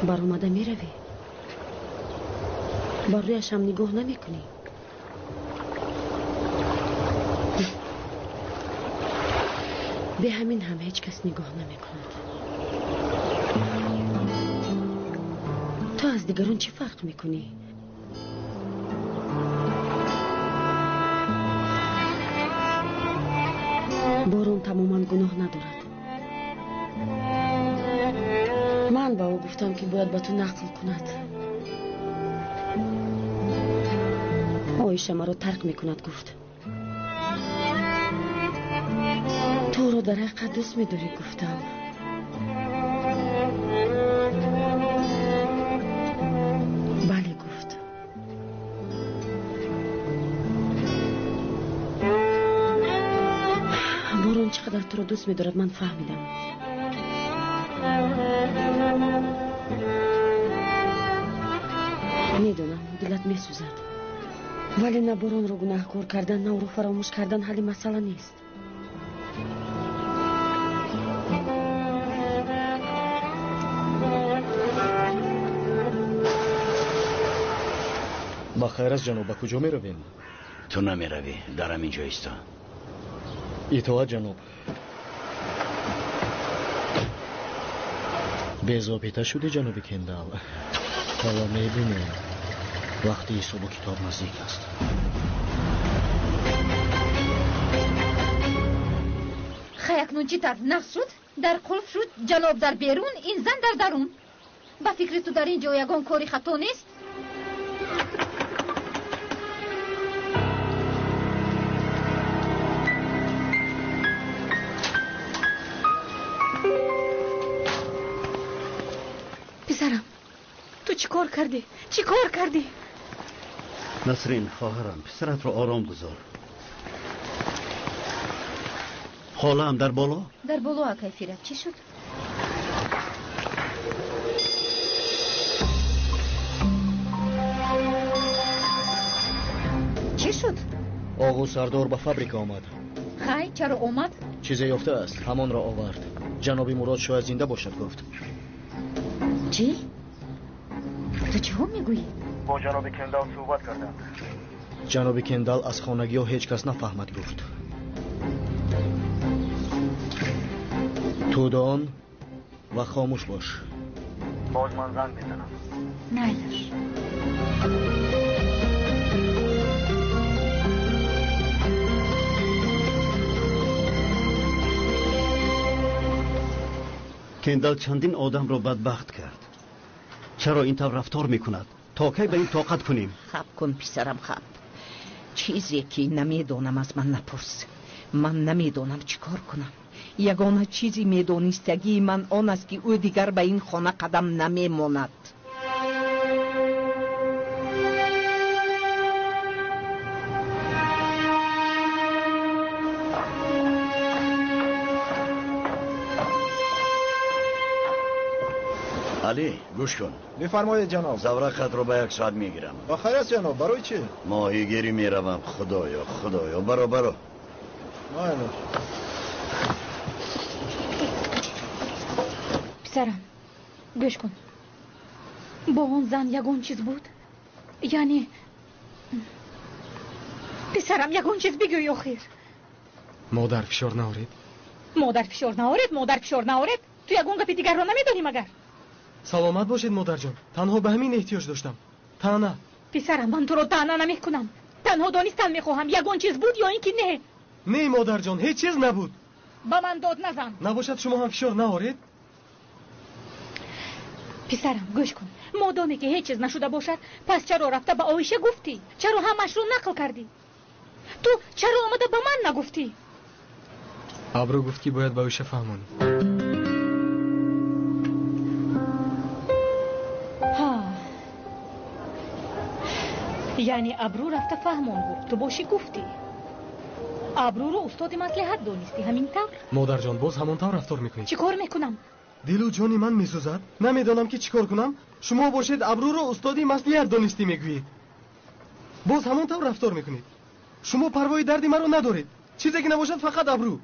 S6: Баромада меравӣ? Бар рӯяш ҳам нигоҳ намекунӣ? Бе ҳамин ҳам ҳеҷ кас нигоҳ намекунад. Ту аз дигарон чӣ фарқ мекунӣ? Борон тамоман гуноҳ надорад. Ман ба ӯ гуфтам, ки бояд ба ту нақл кунад. Оиша маро тарк мекунад, гуфт. Ту ӯро дар ҳақиқат дӯст медорӣ, гуфтам. Бале, гуфт. Борон чӣ қадар туро дӯст медорад, ман фаҳмидам. Медонам, дилат месӯзад, вале на боронро гунаҳкор кардан, на ӯро фаромӯш кардан ҳалли масъала нест.
S9: Ба хайр аст, ҷаноб, ба куҷо меравем?
S10: Ту намеравӣ, дар ҳамин ҷо исто.
S9: Итоат, ҷаноб. Безобита шудӣ, ҷаноби Кендал. Ҳоло мебинем. Вақти ҳисобу китоб наздик аст.
S5: Хай, акнун чӣ тавр нақш шуд? Дар қулф шуд, ҷаноб дар берун, ин зан дар дарун. Ба фикри ту дар ин ҷо ягон кори хато нест?
S12: Писарам, ту чӣ кор кардӣ? Чӣ кор кардӣ?
S17: Насрин, хоҳарам, писаратро ором гузор. Холаам дар боло?
S5: Дар боло, акай Фират, чӣ шуд? Чӣ шуд?
S9: Оғу сардор ба фабрика омад.
S5: Хай, чаро омад?
S9: Чизе ёфтааст, ҳамонро овард. Ҷаноби Мурод шояд зинда бошад, гуфт.
S5: Чӣ? Ту чиҳо мегӯӣ?
S14: Бо ҷаноби Кендал суҳбат кардам.
S9: Ҷаноби Кендал аз хонагиҳо ҳеҷ кас нафаҳмад, гуфт.
S17: Ту дон ва хомӯш бош.
S14: Боз ман занг мезанам.
S1: Майлаш.
S17: Кендал чандин одамро бадбахт кард. Чаро ин тавр рафтор мекунад? То кай ба ин тоқат кунем?
S8: Хаб кун, писарам, хаб. Чизе ки намедонам аз ман напурс. Ман намедонам чӣ кор кунам. Ягона чизи медонистагии ман он аст, ки ӯ дигар ба ин хона қадам намемонад.
S10: Алӣ, гӯш кун.
S18: Бифармоед, ҷаноб.
S10: Заврақатро ба як соат мегирам.
S18: Ба хайр аст, ҷаноб. Барои чӣ?
S10: Моҳигирӣ меравам. Худоё, худоё, баро, баро.
S18: Майлаш.
S1: Писарам, гӯш кун. Бо он зан ягон чиз буд? Яъне писарам, ягон чиз бигӯй охир.
S3: Модар, фишор наоред.
S1: Модар, фишор наоред, модар, фишор наоред. Ту ягон гапи дигарро намедонӣ магар?
S3: Саломат бошед, модарҷон. Танҳо ба ҳамин эҳтиёҷ доштам. Таъна.
S1: Писарам, ман туро таъна намекунам. Танҳо донистан мехоҳам, ягон чиз буд ё ин ки не?
S3: Не, модарҷон, ҳеҷ чиз набуд.
S1: Ба ман дод назан.
S3: Набошад, шумо ҳам фишор наоред.
S1: Писарам, гӯш кун. Модоме ки ҳеҷ чиз нашуда бошад, пас чаро рафта ба Оиша гуфтӣ? Чаро ҳамашро нақл кардӣ? Ту чаро омада ба ман нагуфтӣ?
S3: Абрӯ гуфт, ки бояд ба Оиша фаҳмонӣ.
S1: Яъне Абрӯ рафта фаҳмон гуфт, ту бошӣ гуфтӣ. Абрӯро устоди маслиҳат донистӣ, ҳамин тавр?
S3: Модарҷон, боз ҳамон тавр рафтор мекунед.
S1: Чӣ кор мекунам?
S3: Дилу ҷони ман месӯзад. Намедонам, ки чӣ кор кунам. Шумо бошед, Абрӯро устоди маслиҳат донистӣ мегӯед. Боз ҳамон тавр рафтор мекунед. Шумо парвои дарди маро надоред. Чизе ки набошад, фақат Абрӯ.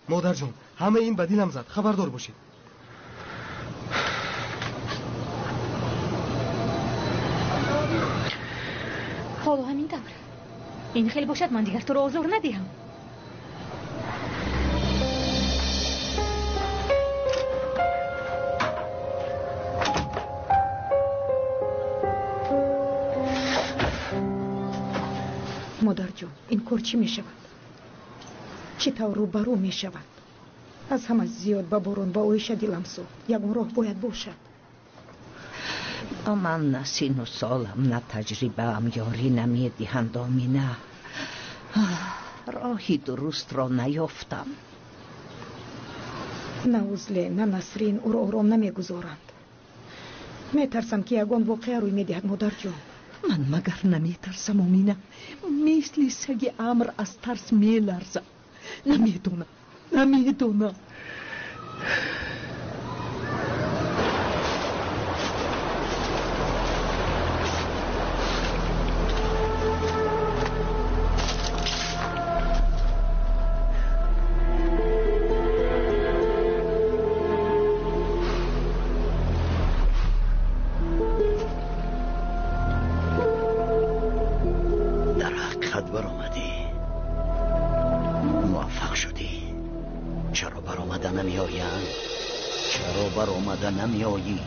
S3: Модарҷон, ҳама ин ба дилам зад. Хабардор бошед.
S1: Ҳоло ҳамин тавр. Ин хел бошад, ман дигар туро озор надиҳам.
S16: Модарҷон, ин кор чӣ мешавад? Чӣ тавр рӯбарӯ мешавад? Аз ҳама зиёд ба Борон ба Оиша дилам сӯхт. Ягон роҳ бояд бошад.
S8: Ба ман на сину солам, на таҷрибаам ёрӣ намедиҳанд, Омина. Роҳи дурустро наёфтам.
S16: На Узле, на Насрин ӯро ором намегузоранд. Метарсам, ки ягон воқеа рӯй медиҳад, модарҷон.
S8: Ман магар наметарсам, Омина? Мисли саги амр аз тарс меларзам. Намедонам, намедонам.
S10: Дар ҳақиқат баромадӣ. Муваффақ шудӣ. Чаро баромада намеоянд? Чаро баромада намеоӣ?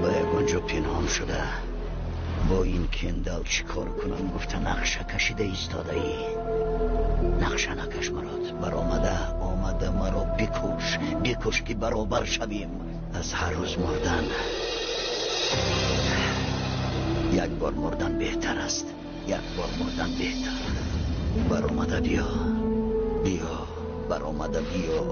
S10: Ба ягон ҷо пинҳон шуда бо ин Кендал чӣ кор кунам гуфта нақша кашида истодаӣ. Нақша накаш, Мурод. Баромада омада маро бикуш, бикуш, ки баробар шавем. Аз ҳар рӯз мурдан як бор мурдан беҳтар аст. Як бор мурдан беҳтар. Баромада биё, биё, баромада биё.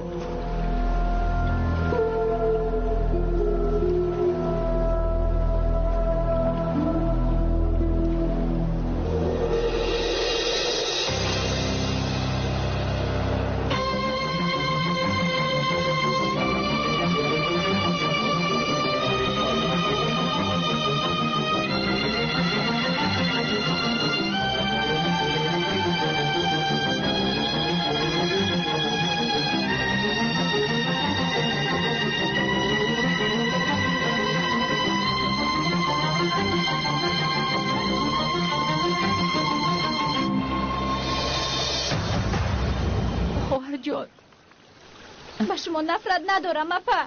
S4: Ба шумо нафрат надорам, апа.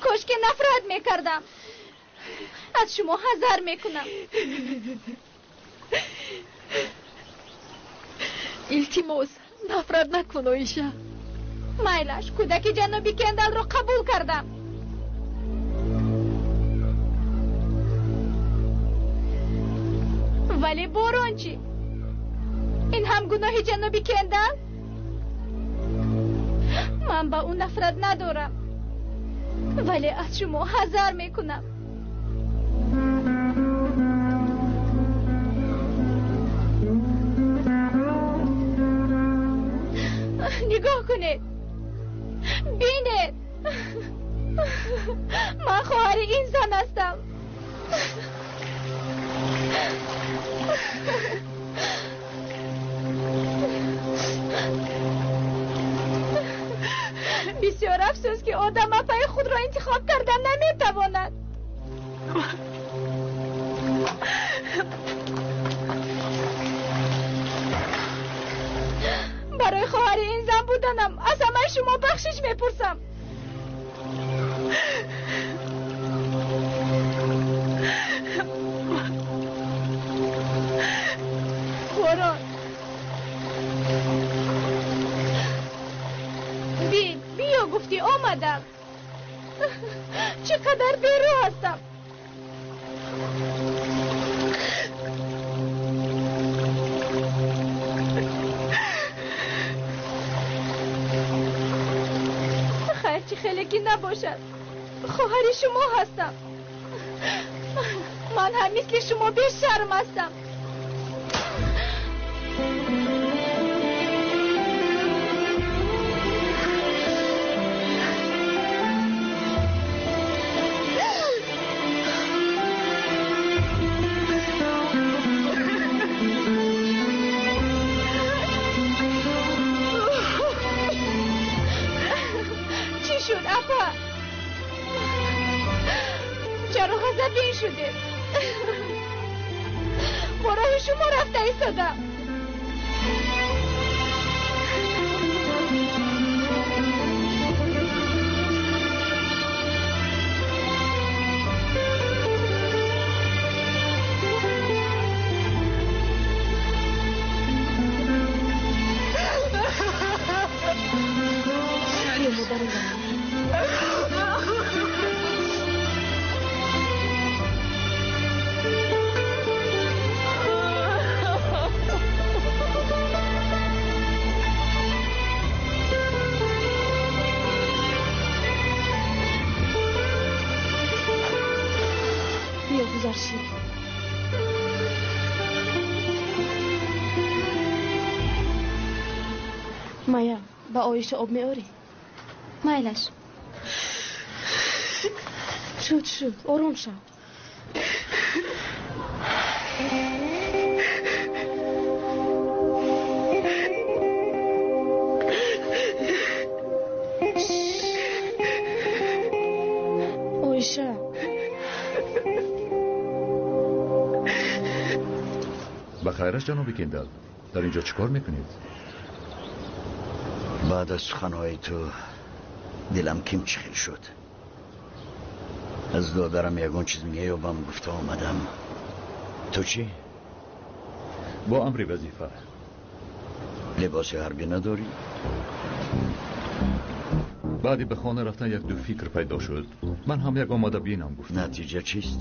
S4: Кош ки нафрат мекардам. Аз шумо ҳазар мекунам.
S11: Илтимос, нафрат накун, Оиша.
S4: Майлаш, кӯдаки ҷаноби Кендалро қабул кардам. Вале борон чӣ? Ин ҳам гуноҳи ҷаноби Кендал? Ман ба ӯ нафрат надорам, вале аз шумо ҳазар мекунам. Нигоҳ кунед, бинед, ман хоҳари ин зан ҳастам. Бисёр афсӯс, ки одам апаи худро интихоб карда наметавонад. Барои хоҳари ин зан буданам аз ҳамаи шумо бахшиш мепурсам. Борон, бин, биё гуфтӣ омадам. Чӣ қадар берӯ ҳастам. Хайр, чӣ хеле ки набошад, хоҳари шумо ҳастам. Ман ҳам мисли шумо бешарм ҳастам. Чӣ шуд, апа? Чаро ғазабин шудед? Бо роҳи шумо рафта истодам.
S12: Биё, модари ман. Биё, гузар ши. Майя, ба Оиша об меорӣ?
S4: Майлаш.
S12: Шуд, шуд, ором шав. Оиша.
S2: Ба хайраш, ҷаноби Кендал. Дар инҷо чӣ кор мекунед?
S10: Баъд аз суханҳои ту дилам ким чӣ хел шуд. Аз додарам ягон чиз меёбам гуфта омадам. Ту чӣ?
S2: Бо амри вазифа.
S10: Либоси ҳарбӣ надорӣ?
S2: Баъди ба хона рафтан як ду фикр пайдо шуд. Ман ҳам як омода бинам гуфтам.
S10: Натиҷа чист?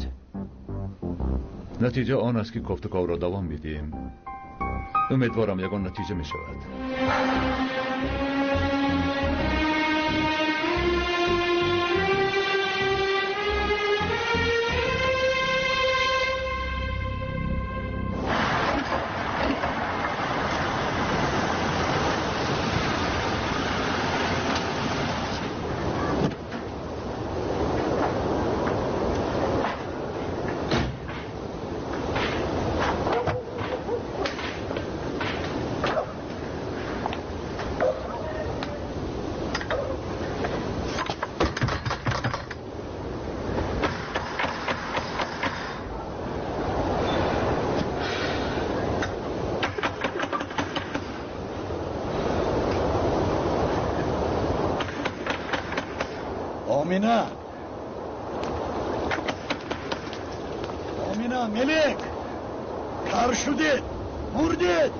S2: Натиҷа он аст, ки кофтуковро давом медиҳем. Умедворам, ягон натиҷа мешавад.
S10: Омина! Омина, Мелек! Кар шудед! Мурдед!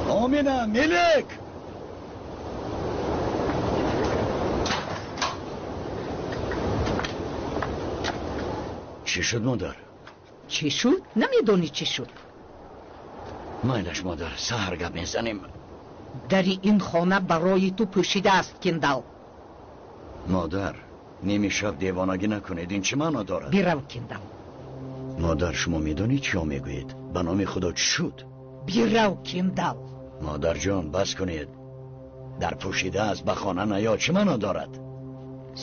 S10: Омина, Мелек! Чӣ шуд, модар?
S8: Чӣ шуд? Намедонӣ чӣ шуд?
S10: Майлаш, модар, саҳар гап мезанем.
S8: Дари ин хона барои ту пӯшида аст, Киндал.
S10: Модар, ними шаб девонагӣ накунед, ин чӣ маъно дорад?
S8: Бирав, Киндал.
S10: Модар, шумо медонед чиҳо мегӯед? Ба номи Худо чӣ шуд?
S8: Бирав, Киндал.
S10: Модарҷон, бас кунед. Дар пӯшида аст, ба хона наё, чӣ маъно дорад?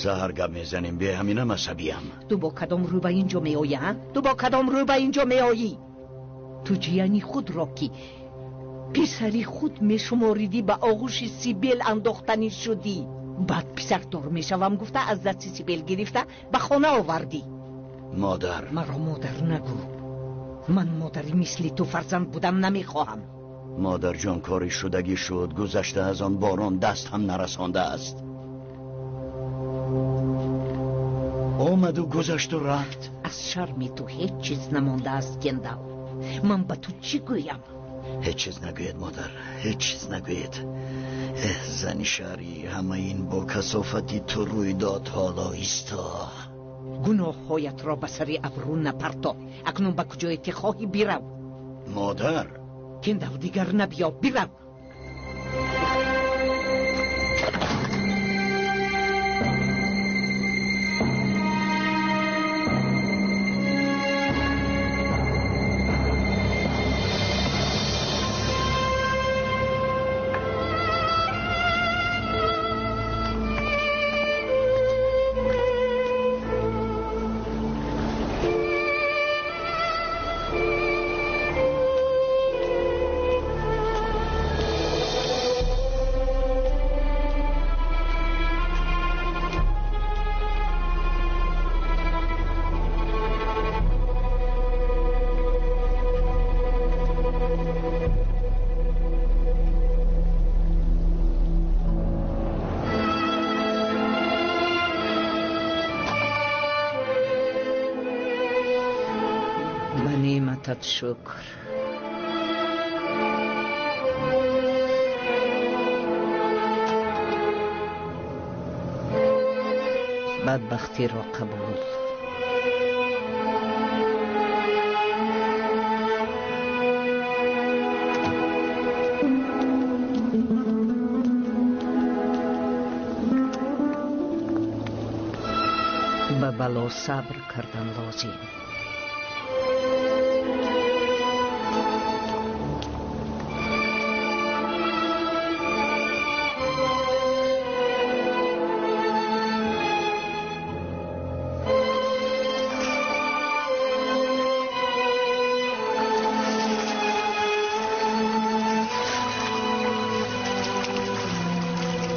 S10: Саҳар гап мезанем, бе ҳаминам асабиям.
S8: Ту бо кадом рӯ ба ин ҷо меоӣ, а? Ту бо кадом рӯ ба ин ҷо меоӣ? Ту ҷияни худро, ки писари худ мешуморидӣ, ба оғӯши Сибел андохтанӣ шудӣ. Баъд писардор мешавам гуфта, аз дасти Сибел гирифта ба хона овардӣ.
S10: Модар,
S8: маро модар нагӯ. Ман модари мисли ту фарзанд будан намехоҳам.
S10: Модарҷон, кори шудагӣ шуд, гузашта аз он борон даст ҳам нарасондааст. Омаду гузашту рафт.
S8: Аз шарми ту ҳеҷ чиз намондааст, Кендал. Ман ба ту чӣ гӯям?
S10: Ҳеҷ чиз нагӯед, модар, ҳеҷ чиз нагӯед. Эҳ, зани шаҳрӣ, ҳама ин бо касофати ту рӯй дод. Ҳоло исто.
S8: Гуноҳҳоятро ба сари абрӯ напарто. Акнун ба куҷое ки хоҳӣ бирав.
S10: Модар!
S8: Кендал, дигар набиё, бирав. Неъматат шукр. Бадбахтиро қабул. Ба бало сабр кардан лозим.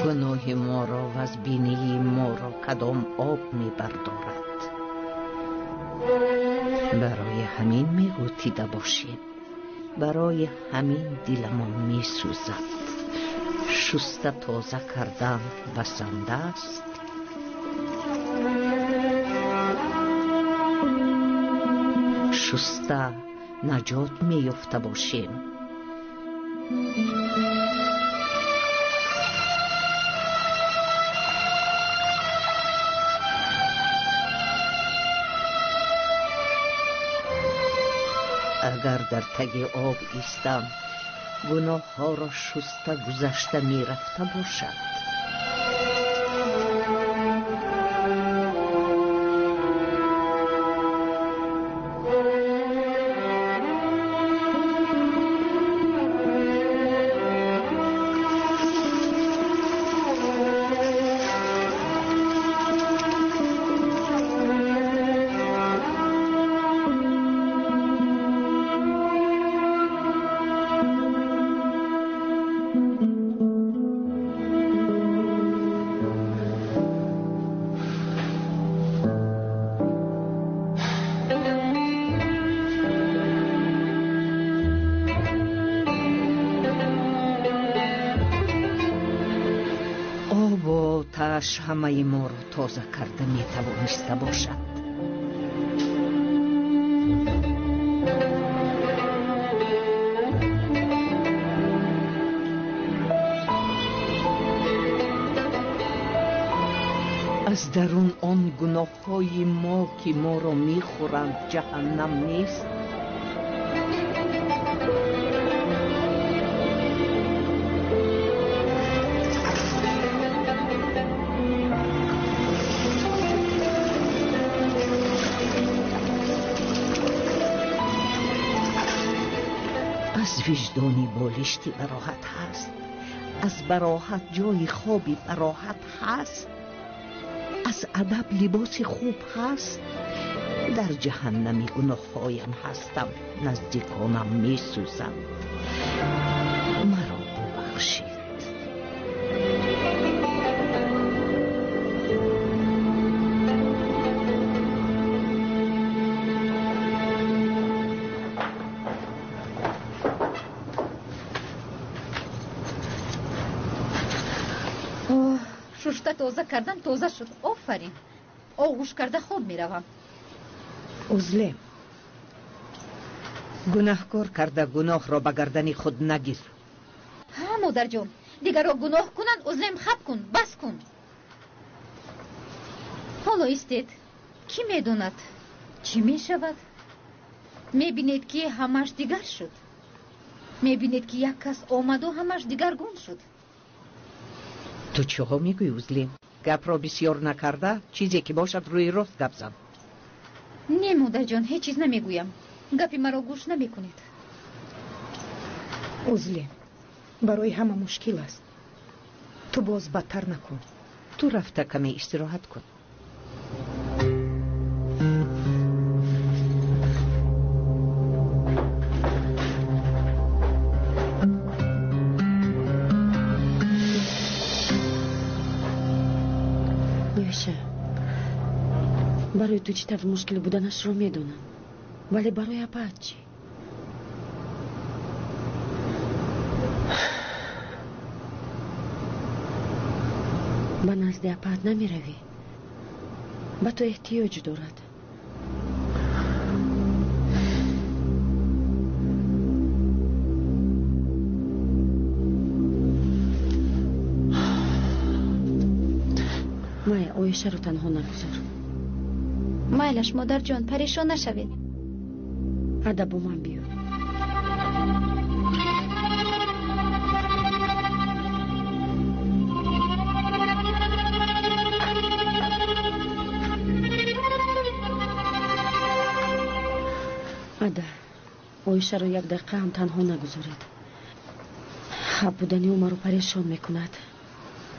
S8: Гуноҳи моро ва аз бинии моро кадом об мебардорад? Барои ҳамин мегӯтида бошем, барои ҳамин диламон месӯзад. Шуста тоза кардан басанда аст. Шуста наҷот меёфта бошем. Агар дар таги об истам, гуноҳҳоро шуста гузашта мерафта бошад. Қатрааш ҳамаи моро тоза карда метавониста бошад. Аз дарун он гуноҳҳои мо, ки моро мехӯранд, ҷаҳаннам нест. Аз виҷдони болишти бароҳат ҳаст, аз бароҳат ҷои хоби бароҳат ҳаст, аз адаб либоси хуб ҳаст. Дар ҷаҳаннами гуноҳҳоям ҳастам, наздиконам месӯзанд. Маро бубахшед.
S5: Шушта тоза кардам, тоза шуд. Офарин. Оғӯш карда хоб меравам.
S8: Узлем, гунаҳкор карда гуноҳро ба гардани худ нагир.
S5: Ҳа, модарҷон, дигарро гуноҳ кунанд, Узлем хаб кун, бас кун. Ҳоло истед, кӣ медонад чӣ мешавад? Мебинед, ки ҳамаш дигар шуд. Мебинед, ки як кас омаду ҳамаш дигаргун шуд.
S8: Ту чиҳо мегӯӣ, Узлем? Гапро бисёр накарда, чизе ки бошад рӯи рост гап зан.
S5: Не, модарҷон, ҳеҷ чиз намегӯям. Гапи маро гӯш намекунед.
S16: Узлем, барои ҳама мушкил аст. Ту боз бадтар накун.
S8: Ту рафта каме истироҳат кун.
S6: Оиша, барои ту чӣ тавр мушкил буданашро медонам, вале барои апаат чӣ? Ба назди апаат намеравӣ? Ба ту эҳтиёҷ дорад. Майя, Оишаро танҳо нагузор.
S4: Майлаш, модарҷон, парешон нашавед.
S6: Ада, бо ман биё. Ада, Оишаро як дақиқа ҳам танҳо нагузоред. Хаб будани ӯ маро парешон мекунад.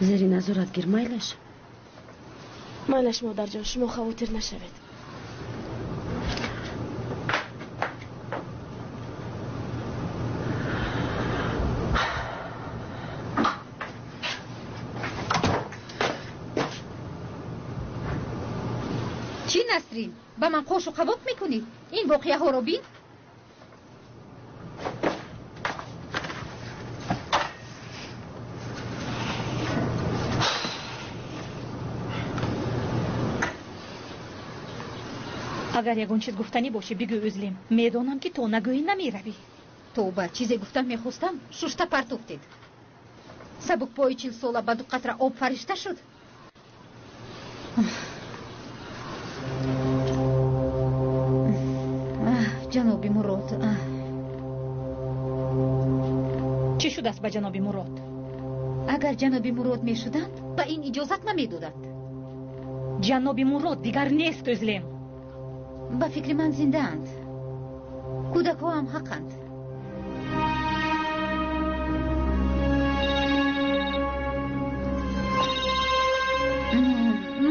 S6: Зери назорат гир, майлаш?
S12: Майлаш, модарҷон, шумо хавотир нашавед.
S5: Чӣ, Насрин, ба ман қошу қавоқ мекунӣ? Ин воқеаҳоро бин.
S1: Агар ягон чиз гуфтанӣ бошӣ, бигӯ, Узлем. Медонам, ки то нагӯӣ намеравӣ.
S5: Тавба, чизе гуфтан мехостам, шушта партофтед. Сабукпои 40-сола ба ду қатра об фаришта шуд. Ҷаноби Мурод.
S1: Чӣ шудааст ба ҷаноби Мурод?
S5: Агар ҷаноби Мурод мешуданд, ба ин иҷозат намедоданд.
S1: Ҷаноби Мурод дигар нест, Узлем.
S5: Ба фикри ман зиндаанд. Кӯдакҳо ҳам ҳақанд.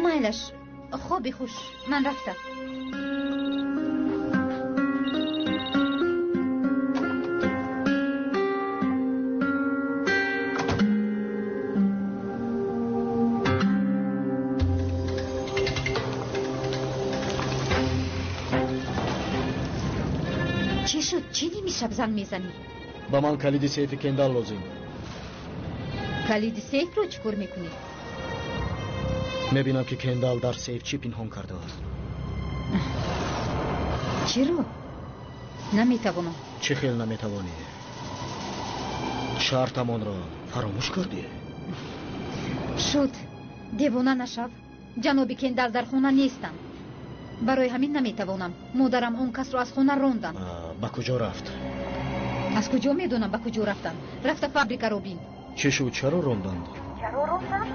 S5: Майлаш, хоби хуш, ман рафтам. Чӣ шуд? Чӣ ними шаб занг мезанӣ?
S3: Ба ман калиди сейфи Кендал лозим.
S5: Калиди сейфро чӣ кор мекунӣ?
S9: Мебинам, ки Кендал дар сейф чӣ пинҳон кардааст.
S5: Чиро? Наметавонам.
S9: Чӣ хел наметавонӣ? Шартамонро фаромӯш кардӣ?
S5: Шуд, девона нашав. Ҷаноби Кендал дар хона нестанд. Барои ҳамин наметавонам. Модарам он касро аз хона ронданд.
S9: Ба куҷо рафт?
S5: Аз куҷо медонам ба куҷо рафтанд? Рафта фабрикаро бин.
S9: Чӣ шуд? Чаро ронданд?
S5: Чаро ронданд?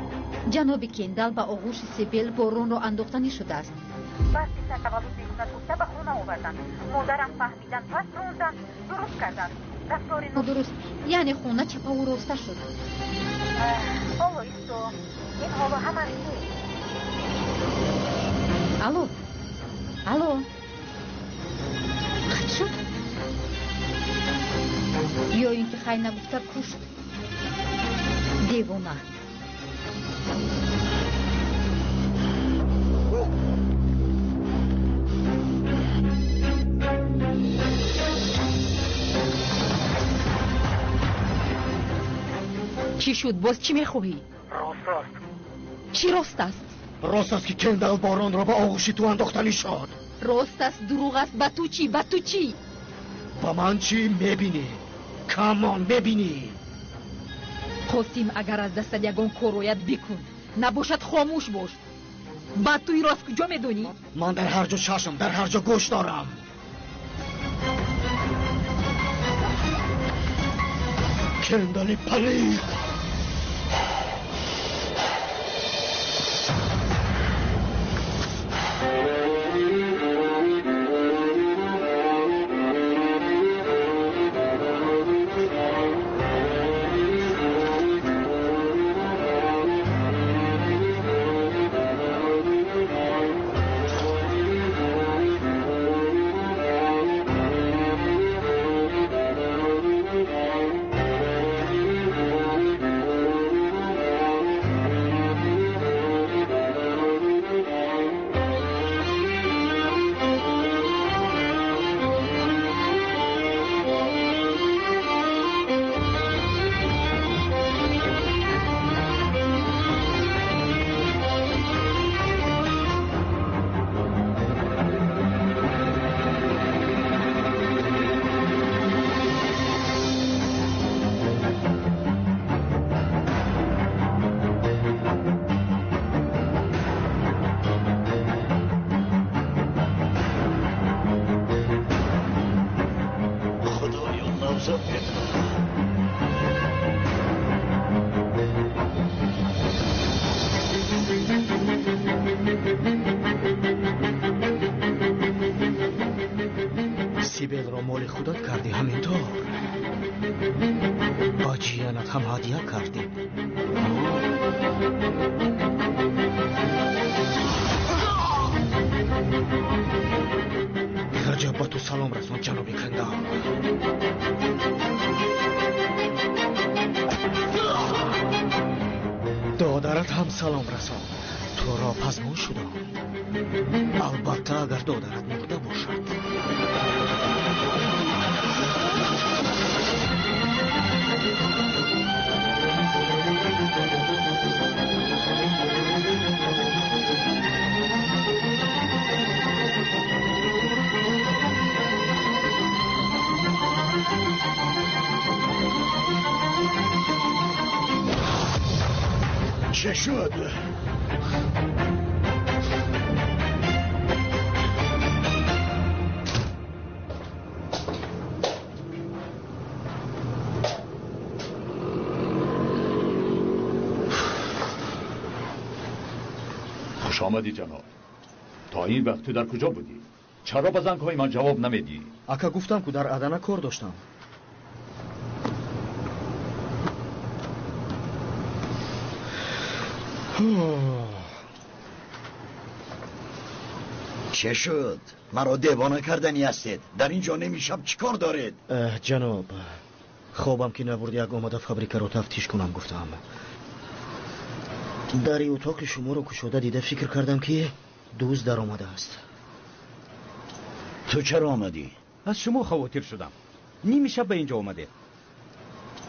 S5: Ҷаноби Кендал ба оғӯши Сибел боронро андохтанӣ шудааст. Баъд писар таваллуд мекунад гуфта ба хона оварданд. Модарам фаҳмиданд, пас ронданд. Дуруст карданд. Рафтори нодуруст, яъне хона чапаву роста шуд. Ҳоло исто, ин ҳоло ҳамаш нест. Алло, алло, қатъ шуд? Ё ин ки хай нагуфта кушт? Девона.
S11: Чӣ шуд? Боз чӣ мехоҳӣ?
S9: Рост аст.
S11: Чӣ рост аст?
S9: Рост аст, ки Кендал боронро ба оғӯши ту андохтанӣ шуд.
S11: Рост аст, дурӯғ аст, ба ту чӣ? Ба ту чӣ?
S9: Ба ман чӣ? Мебинӣ, камон, мебинӣ.
S11: Қосим, агар аз дастат ягон кор ояд, бикун, набошад хомӯш бош. Ба ту инро аз куҷо медонӣ?
S9: Ман дар ҳар ҷо чашм, дар ҳар ҷо гӯш дорам. Кендали палид! Сибелро моли худат кардӣ, ҳамин тавр. Ба ҷиянат ҳам ҳадя кардӣ. Раҷаб ба ту салом расон, ҷаноби Кендал. Додарат ҳам салом расон. Туро пазмон шудам. Албатта, агар додарат мурда бошад.
S10: Чӣ шуд?
S2: Хуш омадӣ, ҷаноб. То ин вақт ту дар куҷо будӣ? Чаро ба зангҳои ман ҷавоб намедиҳӣ?
S9: Ака, гуфтам ку, дар Адана кор доштам.
S10: Чӣ шуд? Маро девона кардани ҳастед. Дар ин ҷо ними шаб чӣ кор доред?
S9: Ҷаноб, хобам ки набурд, як омада фабрикаро тафтиш кунам гуфтам. Дари утоқи шуморо кушода дида фикр кардам, ки дузд даромадааст.
S10: Ту чаро омадӣ?
S15: Аз шумо хавотир шудам. Ними шаб ба ин ҷо омадед.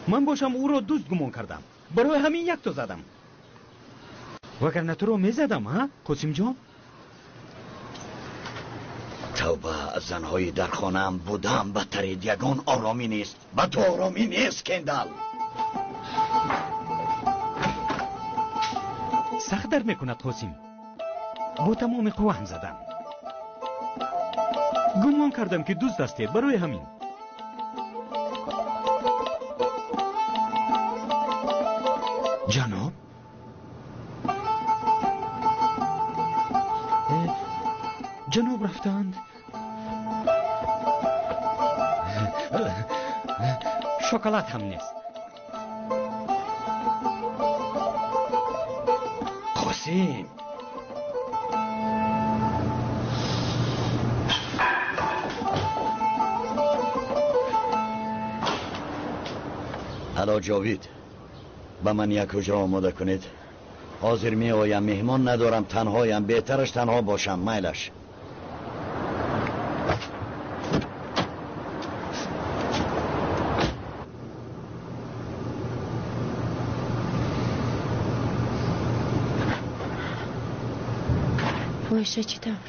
S15: Ман бошам ӯро дузд гумон кардам. Барои ҳамин якто задам. Вагарна туро мезадам, ҳа, Қосимҷон?
S10: Тавба, аз занҳои дар хонаам будам бадтарид. Ягон оромӣ нест. Ба ту оромӣ нест, Кендал.
S15: Сахт дард мекунад, Қосим. Бо тамоми қувваам задам. Гумон кардам, ки дузд ҳастед, барои ҳамин. Ҷаноб? Ҷаноб рафтанд. Шоколад ҳам нест.
S10: Қосим! Ало, Ҷовид, ба ман як ҳуҷра омода кунед. Ҳозир меоям, меҳмон надорам, танҳоям, беҳтараш танҳо бошам, майлаш.
S6: Оиша чӣ тавр?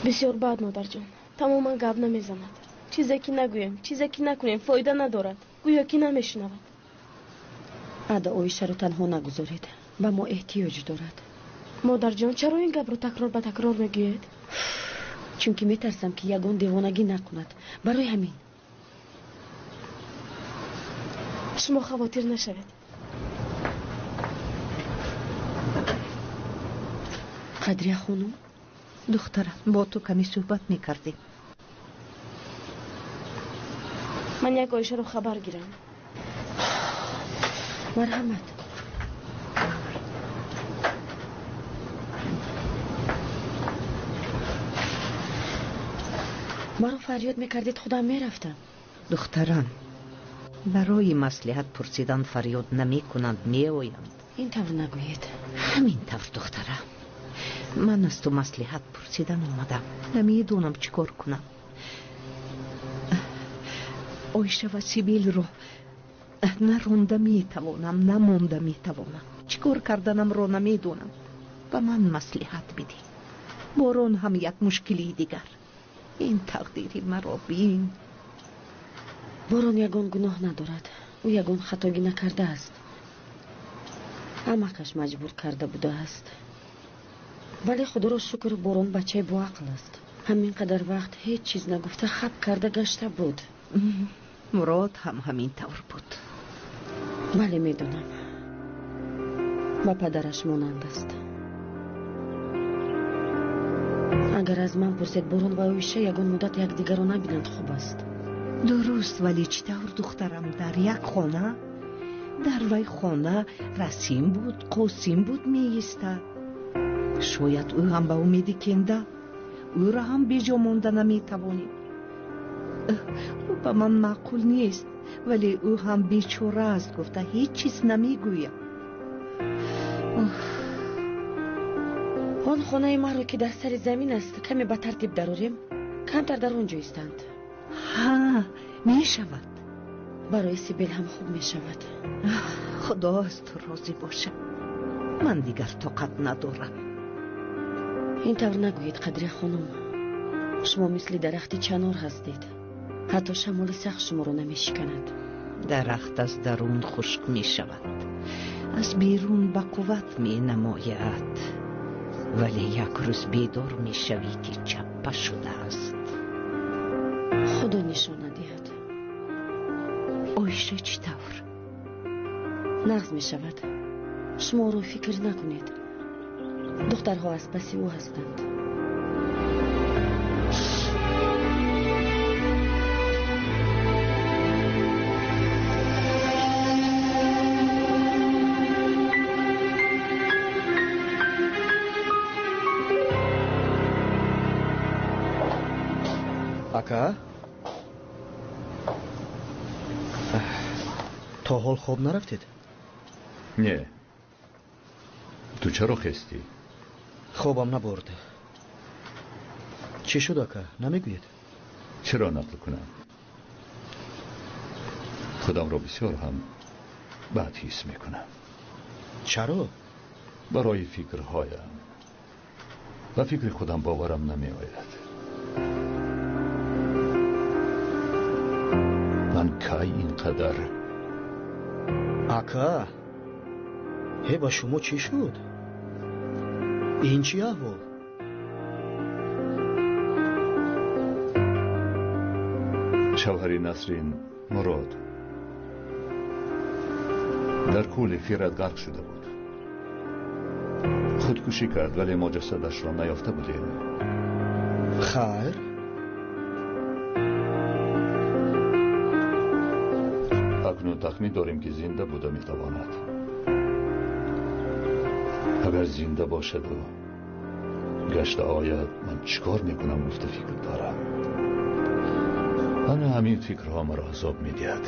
S12: Бисёр бад, модарҷон. Тамоман гап намезанад. Чизе ки нагӯем, чизе ки накунем, фоида надорад. Гӯё ки намешунавад.
S6: Ада, Оишаро танҳо нагузоред. Ба мо эҳтиёҷ дорад.
S12: Модарҷон, чаро ин гапро такрор ба такрор мегӯед?
S6: Чунки метарсам, ки ягон девонагӣ накунад. Барои ҳамин.
S12: Шумо хавотир нашавед.
S6: Қадрия хонум?
S16: Духтарам, бо ту каме суҳбат мекардем.
S12: Ман як Оишаро хабар гирам.
S6: Марҳамат. Маро фарёд мекардед, худам мерафтам.
S16: Духтарам, барои маслиҳат пурсидан фарёд намекунанд, меоянд.
S6: Ин тавр нагӯед.
S16: Ҳамин тавр, духтарам. Ман аз ту маслиҳат пурсидан омадам. Намедонам чӣ кор кунам. Оиша ва Сибилро на ронда метавонам, на монда метавонам. Чӣ кор карданамро намедонам. Ба ман маслиҳат бидеҳ. Борон ҳам як мушкилии дигар. Ин тақдири маро бин.
S6: Борон ягон гуноҳ надорад. Ӯ ягон хатогӣ накардааст. Амакаш маҷбур карда будааст. Вале худоро шукр, Борон бачаи боақл аст. Ҳамин қадар вақт ҳеҷ чиз нагуфта хап карда гашта буд.
S16: Мурод ҳам ҳамин тавр буд.
S6: Бале, медонам. Ба падараш монанд аст. Агар аз ман пурсед, Борон ва Оиша ягон муддат якдигарро набинанд хуб аст.
S8: Дуруст, вале чӣ тавр, духтарам, дар як хона? Дар вай хона Расим буд, Қосим буд меистад. Шояд ӯ ҳам ба умеди кенда. Ӯро ҳам беҷо монда наметавонем. Ӯ ба ман маъқул нест, вале ӯ ҳам бечора аст, гуфта ҳеҷ чиз намегӯям.
S6: Он хонаи маро, ки дар сари замин аст, каме ба тартиб дарорем. Камтар дар он ҷо истанд.
S8: Ҳа, мешавад.
S6: Барои Сибил ҳам хуб мешавад.
S8: Худо аз ту розӣ бошад. Ман дигар тоқат надорам.
S6: Ин тавр нагӯед, Қадрия хонум. Шумо мисли дарахти чанор ҳастед. Ҳатто шамоли сахт шуморо намешиканад.
S8: Дарахт аз дарун хушк мешавад, аз берун ба қувват менамояд, вале як рӯз бедор мешавӣ, ки чаппа шудааст.
S6: Худо нишона диҳад.
S8: Оиша чӣ тавр?
S6: Нағз мешавад. Шумо ӯро фикр накунед. Духтарҳо аз паси ӯ ҳастанд.
S9: Ака, то ҳол хоб нарафтед?
S2: Не. Ту чаро хестӣ?
S9: Хобам набурд. Чӣ шуд, ака? Намегӯед?
S2: Чаро нақл кунам? Худамро бисёр ҳам бад ҳис мекунам.
S9: Чаро?
S2: Барои фикрҳоям. Ба фикри худам боварам намеояд. Ман кай ин қадар?
S9: Ака, ҳе ба шумо чӣ шуд? Ин чӣ аҳвол?
S2: Шавҳари Насрин Мурод дар кӯли Фират ғарқ шуда буд. Худкушӣ кард, вале мо ҷасадашро наёфта будем.
S9: Хайр?
S2: Акнун тахмин дорем, ки зинда буда метавонад. Агар зинда бошаду гашта ояд, ман чӣ кор мекунам гуфта фикр дорам. Ана ҳамин фикрҳо маро азоб медиҳад.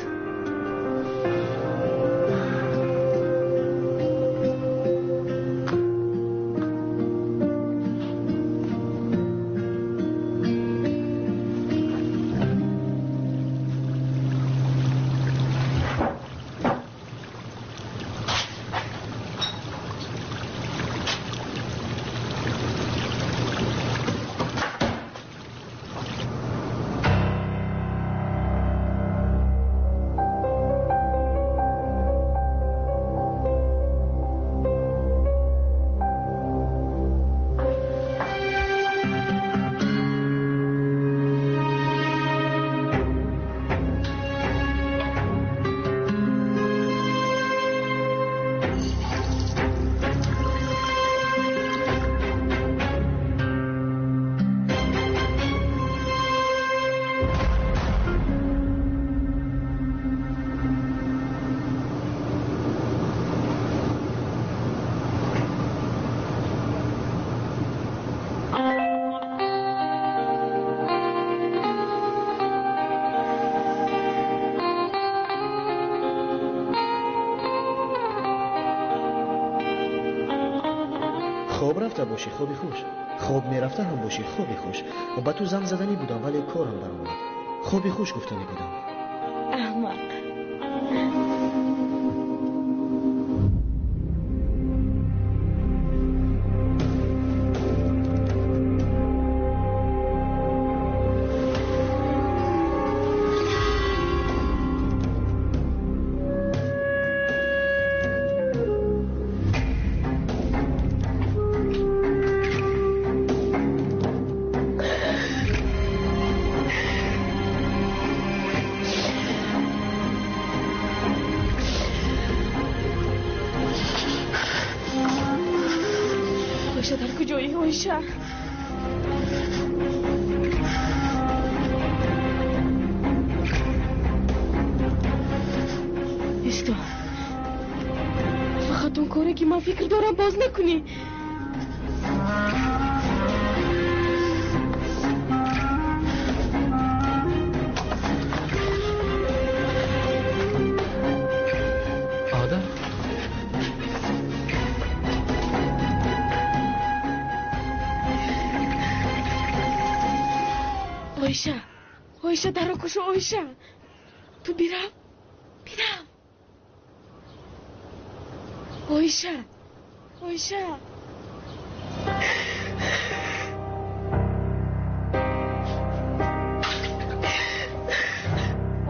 S9: Хоб рафта бошӣ, хоби хуш. Хоб мерафта ҳам бошӣ, хоби хуш. Ба ту занг заданӣ будам, вале корам баромад. Хоби хуш гуфтанӣ будам.
S12: Аҳмақ. Ойша, дар куҷоӣ, Ойша? Исто. Фақат он коре, ки ман фикр дорам, боз накунӣ.
S19: Ада?
S12: Ойша, Ойша, дарро кушо, Ойша. Ту бирав, бирав. Ойша, Ойша.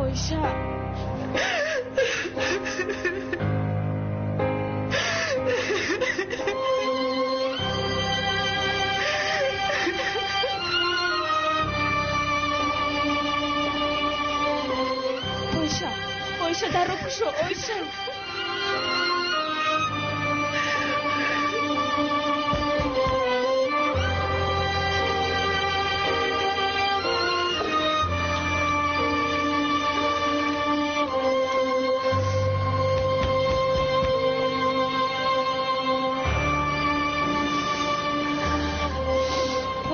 S12: Ойша. Ойша, Ойша, дарро кушо, Ойша.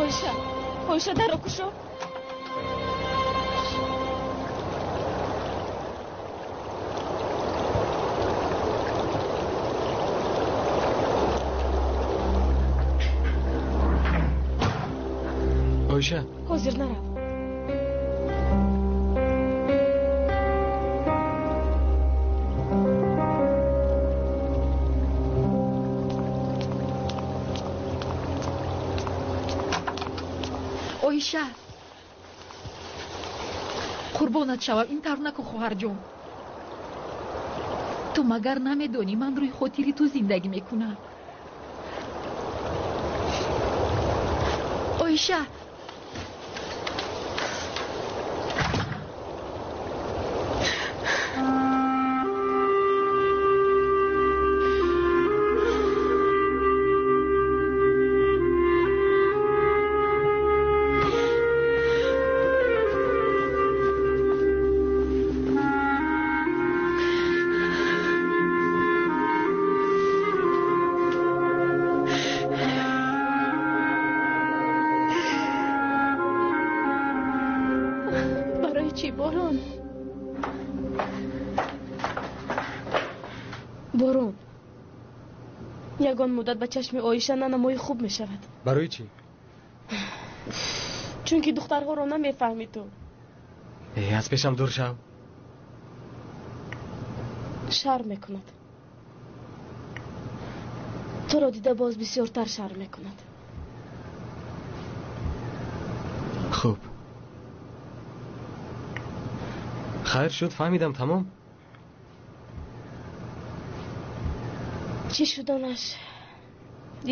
S12: Ойша, Ойша, дарро кушо.
S19: Ойша.
S12: Ҳозир нарав.
S11: Оиша, қурбонат шавам, ин тавр наку, хоҳарҷон. Ту магар намедонӣ, ман рӯи хотири ту зиндагӣ мекунам? Оиша,
S12: Борон, ягон муддат ба чашми Оиша нанамои хуб мешавад.
S14: Барои чӣ?
S12: Чунки духтарҳоро намефаҳмӣ ту.
S14: Аз пешам дур шав.
S12: Шарм мекунад. Туро дида боз бисёртар шарм мекунад.
S14: Хуб, хайр шуд, фаҳмидам, тамом.
S12: Чӣ шуданаш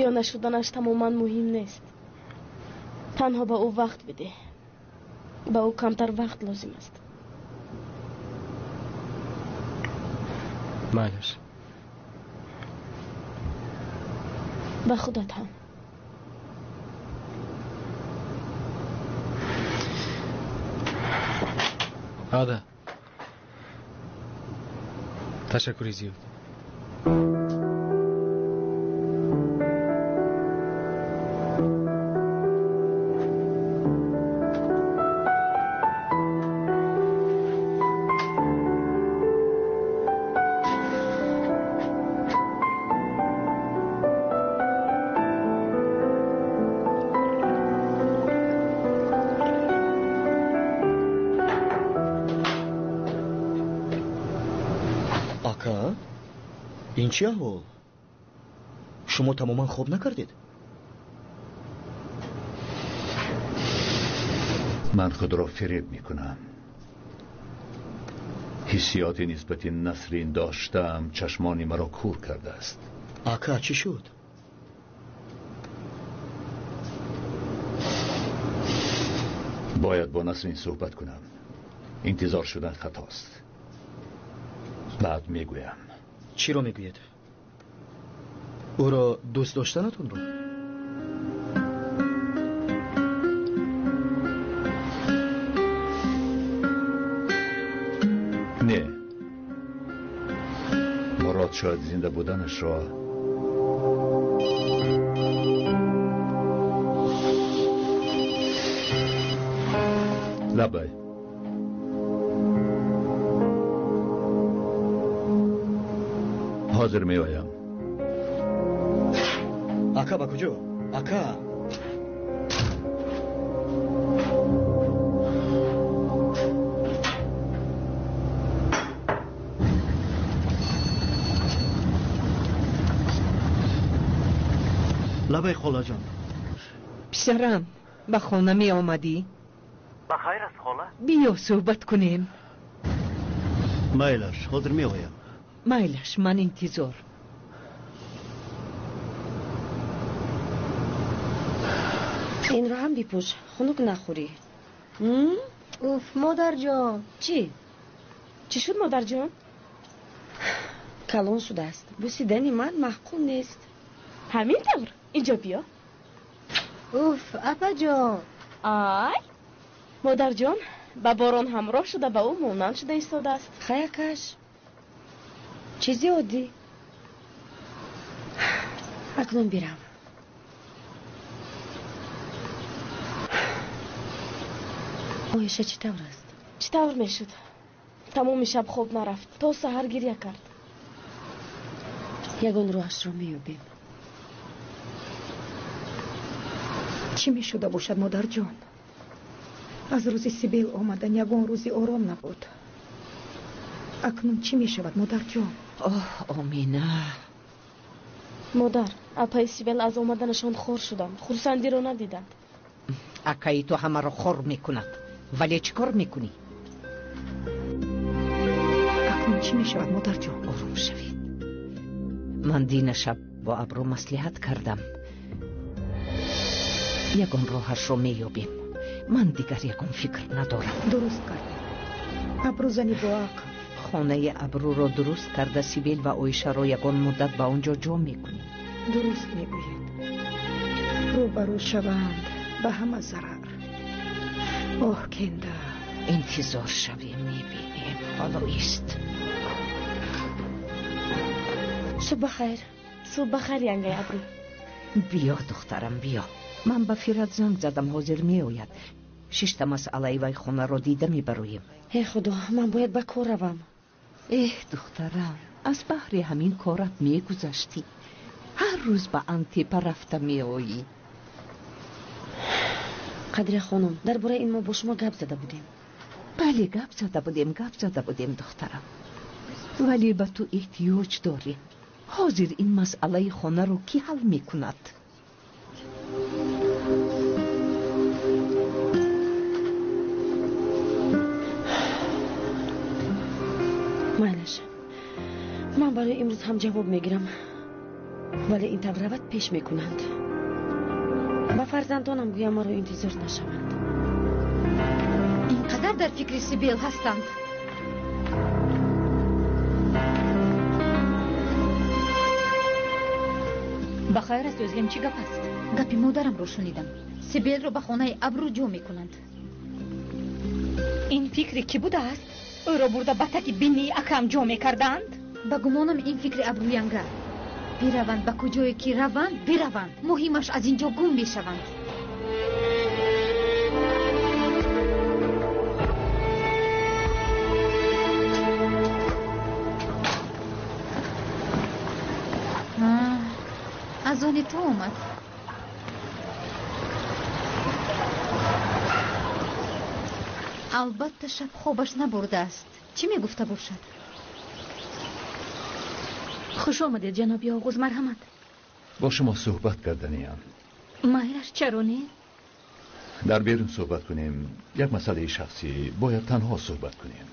S12: ё нашуданаш тамоман муҳим нест. Танҳо ба ӯ вақт бидеҳ. Ба ӯ камтар вақт лозим аст.
S14: Майлаш.
S12: Ба худат ҳам.
S14: Ада, ташаккури зиёд.
S9: Ака, ин чӣ аҳвол? Шумо тамоман хоб накардед?
S2: Ман худро фиреб мекунам. Ҳиссиёти нисбати Насрин доштаам чашмони маро кур кардааст.
S9: Ака, чӣ шуд?
S2: Бояд бо Насрин суҳбат кунам. Интизор шудан хатост. Баъд мегӯям.
S9: Чиро мегӯед? Ӯро дӯст доштанатонро?
S2: Не, Мурод шояд зинда буданашро лабай. Ҳозир меоям.
S9: Ака, ба куҷо? Ака,
S17: лабай холаҷон.
S16: Писарам, ба хона меомадӣ?
S20: Ба хайр аст, хола.
S16: Биё суҳбат кунем.
S17: Майлаш, ҳозир меоям.
S16: Майлаш, ман интизор.
S6: Инро ҳам бипӯш, хунук нахӯрӣ.
S7: Уф, модарҷон.
S6: Чӣ?
S12: Чӣ шуд, модарҷон?
S6: Калон шудааст. Бусидани ман маъқул нест.
S12: Ҳамин тавр? Инҷо биё.
S7: Уф, апаҷон.
S12: Ай, модарҷон ба борон ҳамроҳ шуда, ба ӯ монанд шуда истодааст.
S6: Хаякаш, чизи оддӣ. Акнун бирам. Оиша чӣ тавр аст?
S12: Чӣ тавр мешуд? Тамоми шаб хоб нарафт, то саҳар гиря кард.
S6: Ягон роҳашро меёбем.
S1: Чӣ мешуда бошад, модарҷон? Аз рӯзи Сибил омадан ягон рӯзи ором набуд. Акнун чӣ мешавад, модарҷон?
S16: Оҳ, Омина.
S12: Модар, апаи Сибил аз омаданашон хор шуданд, хурсандиро надиданд.
S16: Акаи ту ҳамаро хор мекунад, вале чӣ кор мекунӣ? Акнун чӣ мешавад, модарҷон? Ором шавед. Ман дина шаб бо Абру маслиҳат кардам. Ягон роҳашро меёбем. Ман дигар ягон фикр надорам.
S21: Дуруст кардед. Абру зани боақл.
S16: Хонаи Абруро дуруст карда, Сибел ва Оишаро ягон муддат ба он ҷо ҷо мекунем.
S21: Дуруст мегӯед. Рӯбарӯ шаванд ба ҳама зарар. Оҳ, Кенда.
S16: Интизор шавем, мебинем. Ҳоло ист.
S12: Субҳ бахайр. Субҳ бахайр, янгаи Абру.
S16: Биё, духтарам, биё. Ман ба Фират занг задам, ҳозир меояд. Шишта масъалаи вай хонаро дида мебароем.
S6: Э худо, ман бояд ба кор равам.
S16: Эҳ, духтарам, аз баҳри ҳамин корат мегузаштӣ. Ҳар рӯз ба Антепа рафта меоӣ.
S6: Қадрия хонум, дар бораи ин мо бо шумо гап зада будем.
S16: Бале, гап зада будем, гап зада будем, духтарам. Вале ба ту эҳтиёҷ дорем. Ҳозир ин масъалаи хонаро кӣ ҳал мекунад?
S6: Майлаш, ман барои имрӯз ҳам ҷавоб мегирам, вале ин тавр равад пеш мекунанд. Ба фарзандонам гӯям маро интизор нашаванд.
S5: Ин қадар дар фикри Сибел ҳастанд.
S1: Ба хайр аст, Ӯзлем, чӣ гап аст?
S5: Гапи модарамро шунидам. Сибелро ба хонаи Абру ҷо мекунанд.
S1: Ин фикри кӣ будааст? Ӯро бурда ба таки бинии акам ҷо мекарданд?
S5: Ба гумонам ин фикри Абрӯянга. Бираванд, ба куҷое ки раванд, бираванд. Муҳимаш аз ин ҷо гум мешаванд. Аз они ту омад. Албатта шаб хобаш набурдааст. Чӣ мегуфта бошад?
S1: Хуш омадед, ҷаноби Оғуз, марҳамат.
S2: Бо шумо суҳбат карданиям.
S1: Майлаш, чаро не?
S2: Дар берун суҳбат кунем. Як масъалаи шахсӣ, бояд танҳо суҳбат кунем.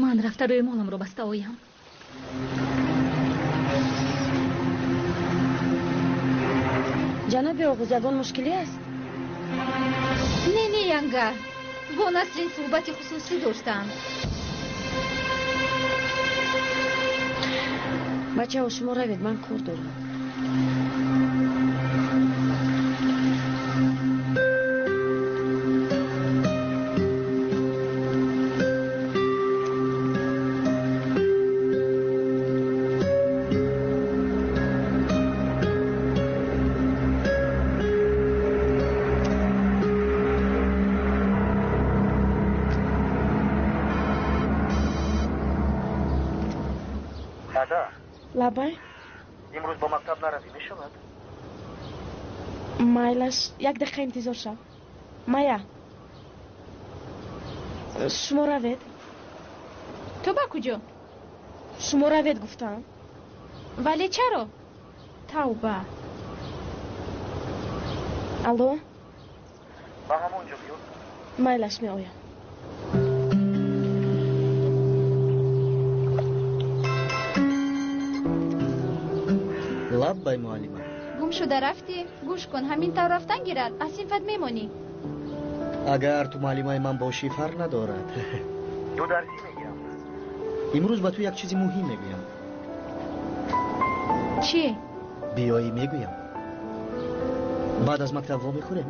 S1: Ман рафта рӯймоламро баста оям.
S6: Ҷаноби Оғуз, ягон мушкилӣ аст?
S5: Не, не, янга. Бо Насрин суҳбати хусусӣ доштам.
S6: Бачаҳо, шумо равед, ман кор дорам.
S12: Лабай?
S20: Имрӯз ба мактаб наравӣ мешавад?
S12: Майлаш, як дақиқа интизор шав. Мая, шумо равед.
S4: Ту ба куҷо?
S12: Шумо равед гуфтам.
S4: Вале чаро?
S12: Тавба. Алло?
S20: Ба ҳамон ҷо биё.
S12: Майлаш, меоям.
S9: Лаббай, муаллима.
S4: Гум шуда рафтӣ? Гӯш кун, ҳамин тавр рафтан гирад, аз синфат мемонӣ.
S9: Агар ту муаллимаи ман бошӣ, фарқ надорад.
S20: Ду дарсӣ мегирам.
S9: Имрӯз ба ту як чизи муҳим мегӯям.
S4: Чӣ?
S9: Биёӣ мегӯям. Баъд аз мактаб вомехӯрем.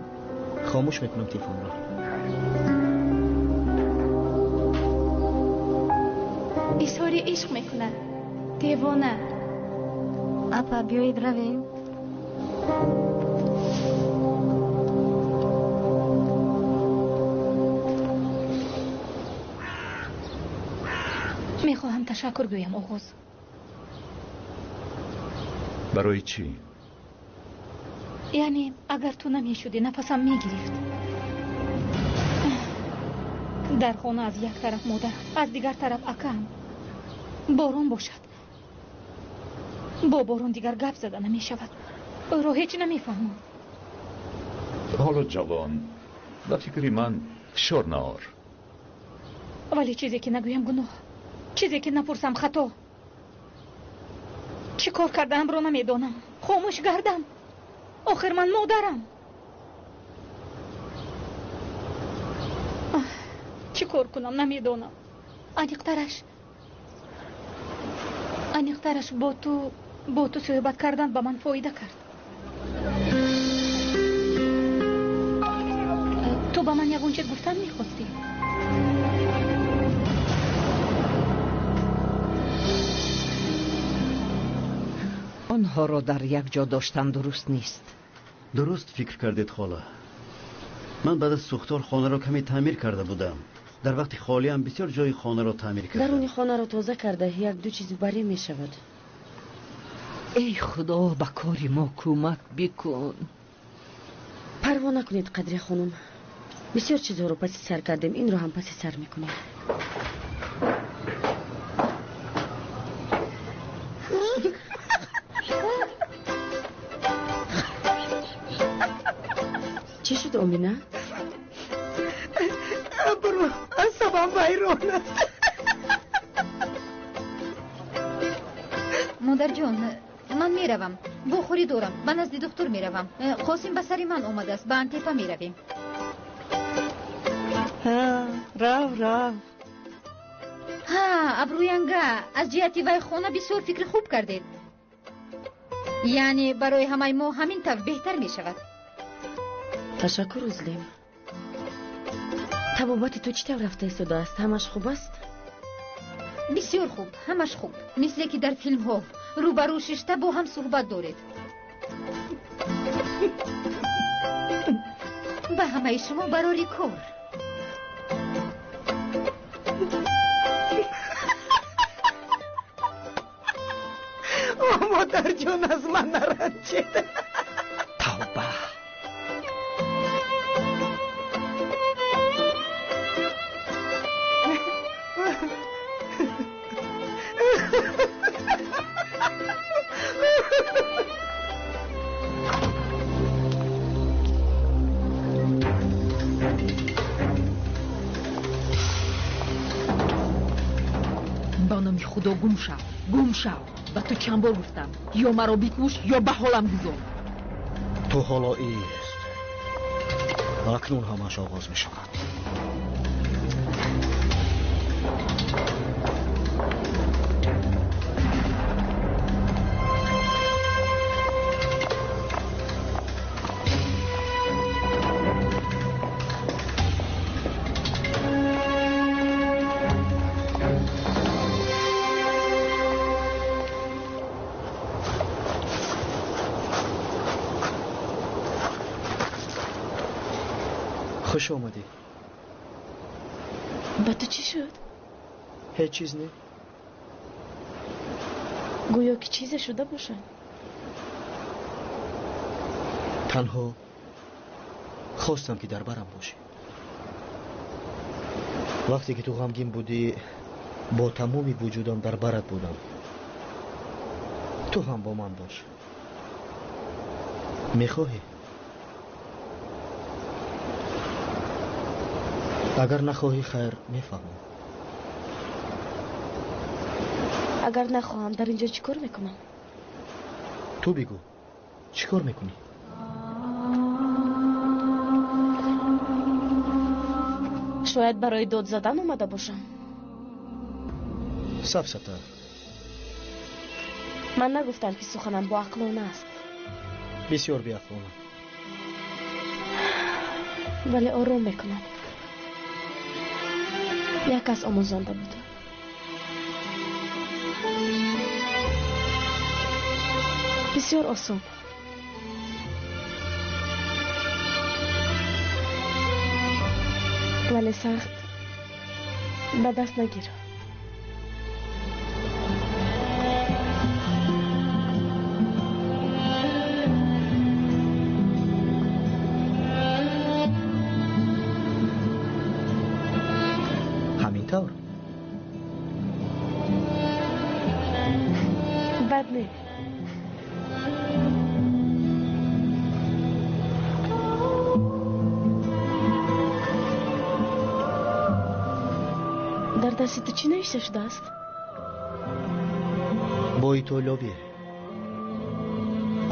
S9: Хомӯш мекунам телефонро.
S4: Изҳори ишқ мекунад. Девона.
S7: Апа, биёед равем.
S1: Мехоҳам ташаккур гӯям, Оғоз.
S2: Барои чӣ?
S1: Яъне агар ту намешудӣ, нафасам мегирифт. Дар хона аз як тараф модарам, аз дигар тараф акаам. Борон бошад. Бо борон дигар гап зада намешавад. Ӯро ҳеҷ намефаҳмам.
S2: Ҳоло ҷавон, ба фикри ман фишор наор.
S1: Вале чизе ки нагӯям гуноҳ, чизе ки напурсам хато. Чӣ кор кардаамро намедонам. Хомӯш гардам. Охир ман модарам. Чӣ кор кунам намедонам. Аниқтараш бо ту суҳбат кардан ба ман фоида кард. Ту ба ман ягон чиз гуфтан мехостӣ?
S8: Онҳоро дар як ҷо доштан дуруст нест.
S17: Дуруст фикр кардед, хола. Ман баъд аз сӯхтор хонаро каме таъмир карда будам. Дар вақти холиам бисёр ҷои хонаро таъмир кардам.
S6: Даруни хонаро тоза карда як-ду чиз барӣ мешавад.
S8: Эй Худо, ба кори мо кӯмак бикун.
S6: Парво накунед, Қадрия хонум. Бисёр чизҳоро паси сар кардем, инро ҳам паси сар мекунем. Чӣ шуд, Омина?
S8: Абру асабам вайрон аст.
S5: Модарҷон, ман меравам. Бохӯрӣ дорам. Ба назди духтур меравам. Қосим ба сари ман омадааст. Ба Антепа меравем.
S8: Рав, рав.
S5: Ҳа, Абрӯянга, аз ҷиҳати вай хона бисёр фикри хуб кардед. Яъне барои ҳамаи мо ҳамин тавр беҳтар мешавад.
S6: Ташаккур, Узлем. Табобати ту чӣ тавр рафта истодааст? Ҳамаш хуб аст?
S5: Бисёр хуб, ҳамаш хуб. Мисле ки дар филмҳо рӯбарӯ шишта бо ҳам суҳбат доред. Ба ҳамаи шумо барори кор.
S8: О, модарҷон, аз ман наранҷед. Тавба.
S11: Ба номи Худо гум шав, гум шав. Ба ту чанд бор гуфтам, ё маро бикуш, ё ба ҳолам гузор.
S9: Ту ҳоло ист. Акнун ҳамааш оғоз мешавад. Хуш омадӣ.
S12: Ба ту чӣ шуд?
S9: Ҳеҷ чиз не.
S12: Гӯё ки чизе шуда бошад.
S9: Танҳо хостам ки дар барам бошӣ. Вақте ки ту ғамгин будӣ, бо тамоми вуҷудам дар барат будам. Ту ҳам бо ман бош. Мехоҳӣ? Агар нахоҳӣ, хайр, мефаҳмам.
S12: Агар нахоҳам, дар инҷо чӣ кор мекунам?
S9: Ту бигӯ, чӣ кор мекунӣ?
S12: Шояд барои дод задан омада бошам.
S9: Сафсата.
S12: Ман нагуфтам, ки суханам боақлона аст.
S9: Бисёр беақлона.
S12: Вале ором мекунад. Як кас омӯзонда буд. Бисёр осон. Вале сахт ба даст нагир.
S9: Ҳамин тавр?
S12: Бад не. Дасти ту чӣ навишта шудааст?
S9: Бо итолиёвӣ.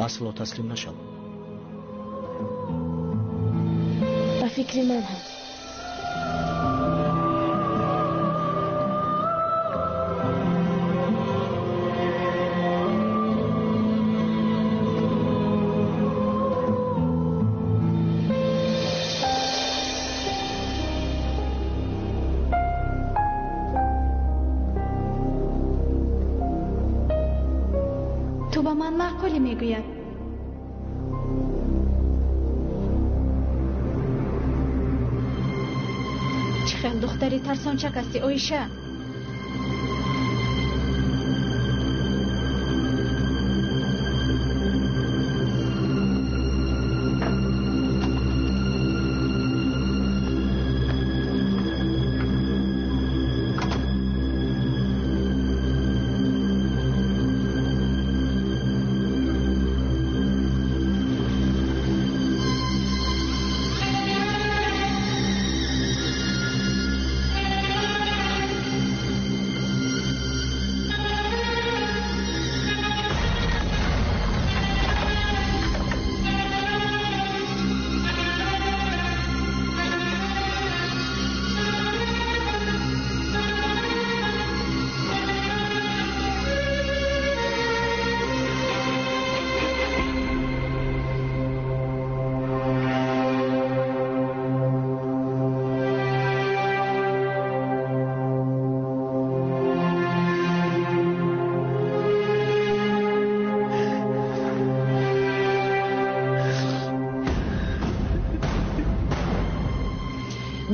S9: Асло таслим нашав.
S12: Ба фикри ман ҳам.
S4: Ту ба ман маъқулӣ мегӯяд. Чӣ хел духтари тарсончак ҳастӣ, Оиша.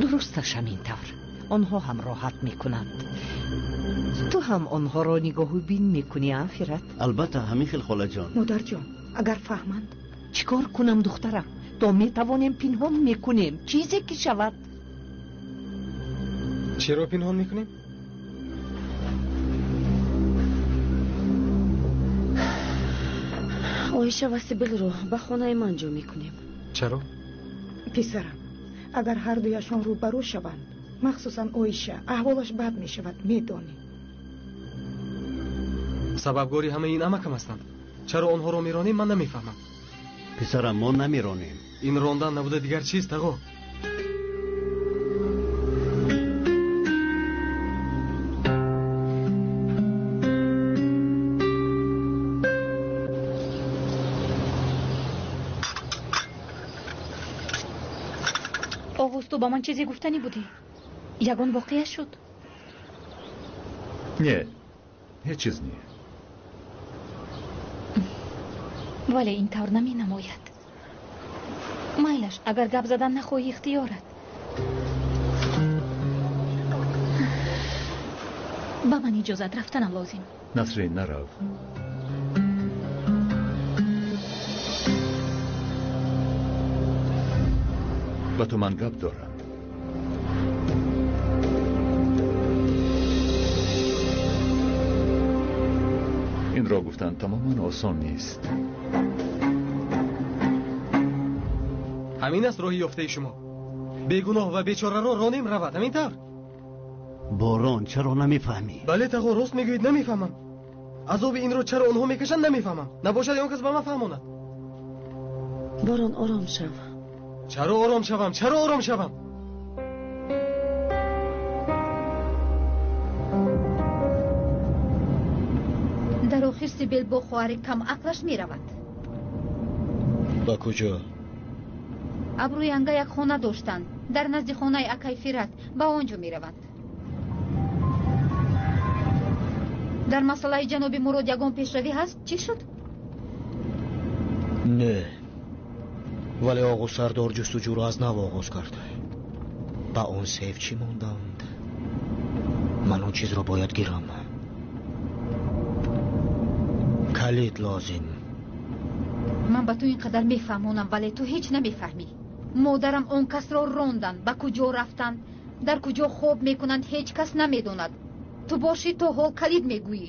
S16: Дурусташ ҳамин тавр. Онҳо ҳам роҳат мекунанд. Ту ҳам онҳоро нигоҳу бин мекунӣ, а Фират?
S17: Албатта, ҳамин хел, холаҷон.
S21: Модарҷон, агар фаҳманд?
S16: Чӣ кор кунам, духтарам? То метавонем пинҳон мекунем, чизе ки шавад.
S3: Чаро пинҳон мекунем?
S6: Оиша ва Сибилро ба хонаи ман ҷо мекунем.
S3: Чаро?
S21: Писарам, агар ҳардуяшон рӯбарӯ шаванд, махсусан Оиша, аҳволаш бад мешавад, медонӣ.
S3: Сабабгори ҳамаи ин амакам ҳастанд. Чаро онҳоро меронем, ман намефаҳмам.
S17: Писарам, мо намеронем.
S3: Ин рондан набуда дигар чист, тағо?
S1: Оғуз, ту ба ман чизе гуфтанӣ будӣ? Ягон воқеа шуд?
S2: Не, ҳеҷ чиз не.
S1: Вале ин тавр наменамояд. Майлаш, агар гап задан нахоҳӣ, ихтиёрат. Ба ман иҷозат, рафтанам лозим.
S2: Насрин, нарав. Ба ту ман гап дорам. Инро гуфтан тамоман осон нест.
S3: Ҳамин аст роҳи ёфтаи шумо. Бегуноҳ ва бечораро ронем равад, ҳамин тавр?
S17: Борон, чаро намефаҳмӣ?
S3: Бале, тағо, рост мегӯед, намефаҳмам. Азоби инро чаро онҳо мекашанд, намефаҳмам. Набошад он кас ба ман фаҳмонад.
S6: Борон, ором шав.
S3: Чаро ором шавам? Чаро ором шавам?
S5: Дар охир Сибил бо хоҳари камақлаш меравад.
S9: Ба куҷо?
S5: Абрӯянга як хона доштанд. Дар назди хонаи акай Фират ба он ҷо мераванд. Дар масъалаи ҷаноби Мурод ягон пешравӣ ҳаст? Чӣ шуд?
S9: Не, вале Оғуз сардор ҷустуҷӯро аз нав оғоз кард. Ба он сейф чӣ монданд? Ман он чизро бояд гирам. Калид лозим.
S5: Ман ба ту ин қадар мефаҳмонам, вале ту ҳеҷ намефаҳмӣ. Модарам он касро ронданд, ба куҷо рафтанд, дар куҷо хоб мекунанд, ҳеҷ кас намедонад. Ту бошӣ то ҳол калид мегӯӣ.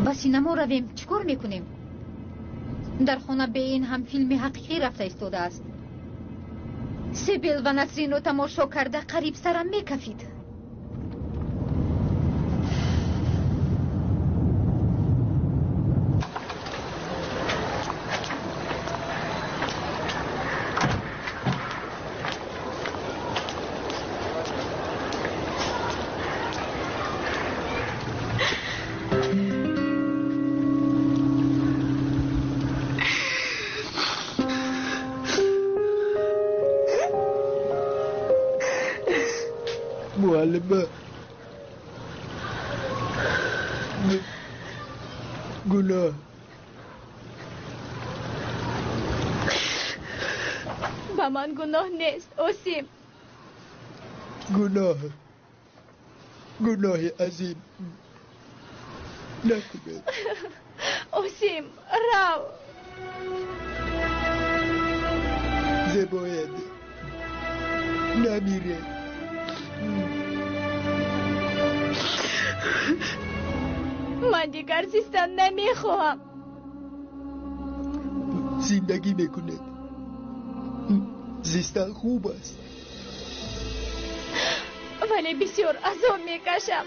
S5: Ба синамо равем, чӣ кор мекунем? Дар хона бе ин ҳам филми ҳақиқӣ рафта истодааст. Сибил ва Насринро тамошо карда қариб сарам мекафид.
S13: Муаллима, гуноҳ.
S4: Ба ман гуноҳ нест, Осим.
S13: Гуноҳ, гуноҳи азим накунед.
S4: Осим, рав.
S13: Зебоед, намиред.
S4: Ман дигар зистан намехоҳам.
S13: Зиндагӣ мекунед. Зистан хуб аст.
S4: Вале бисёр азоб мекашам.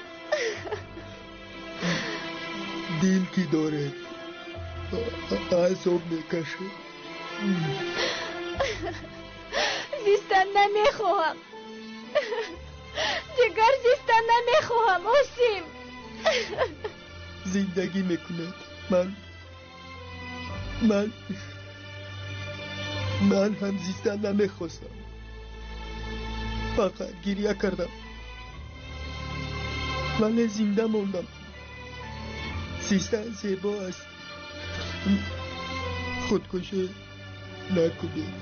S13: Дил ки доред, азоб мекашед.
S4: Зистан намехоҳам. Дигар зистан намехоҳам, Осим.
S13: Зиндагӣ мекунед. Ман ҳам зистан намехостам. Фақат гиря кардам. Вале зинда мондам. Зистан зебо аст. Худкушӣ накунед.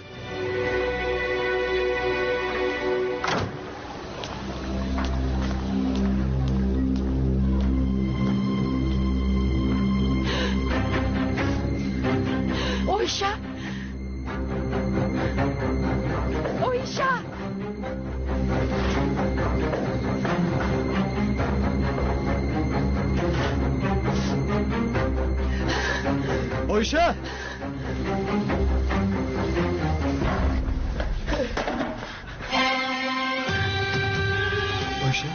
S11: Оиша! Оиша!
S3: Оиша! Оиша?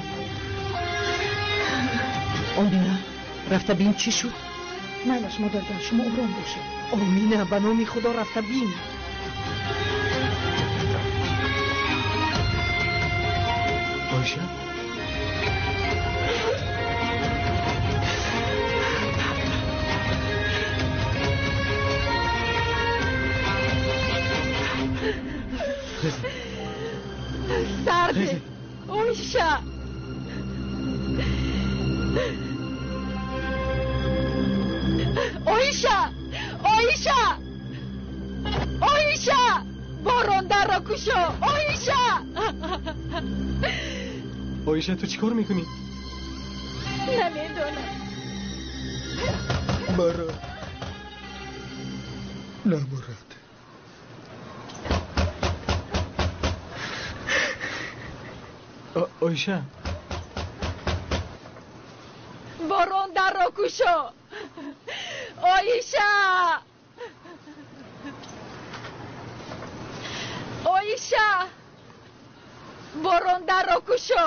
S8: Омина, рафта бин чӣ шуд?
S21: Майлаш, модарҷон, шумо ором бошед.
S8: Омина, ба номи Худо рафта бин.
S3: Оиша?
S11: Сарде! Оиша! Оиша! Оиша! Оиша! Борон дарро кушо! Оиша!
S3: Оиша, ту чӣ кор мекунӣ?
S4: Намедонам.
S13: Маро намурад.
S3: Оиша,
S11: Борон дарро кушо! Оиша! Оиша! Борон дарро кушо!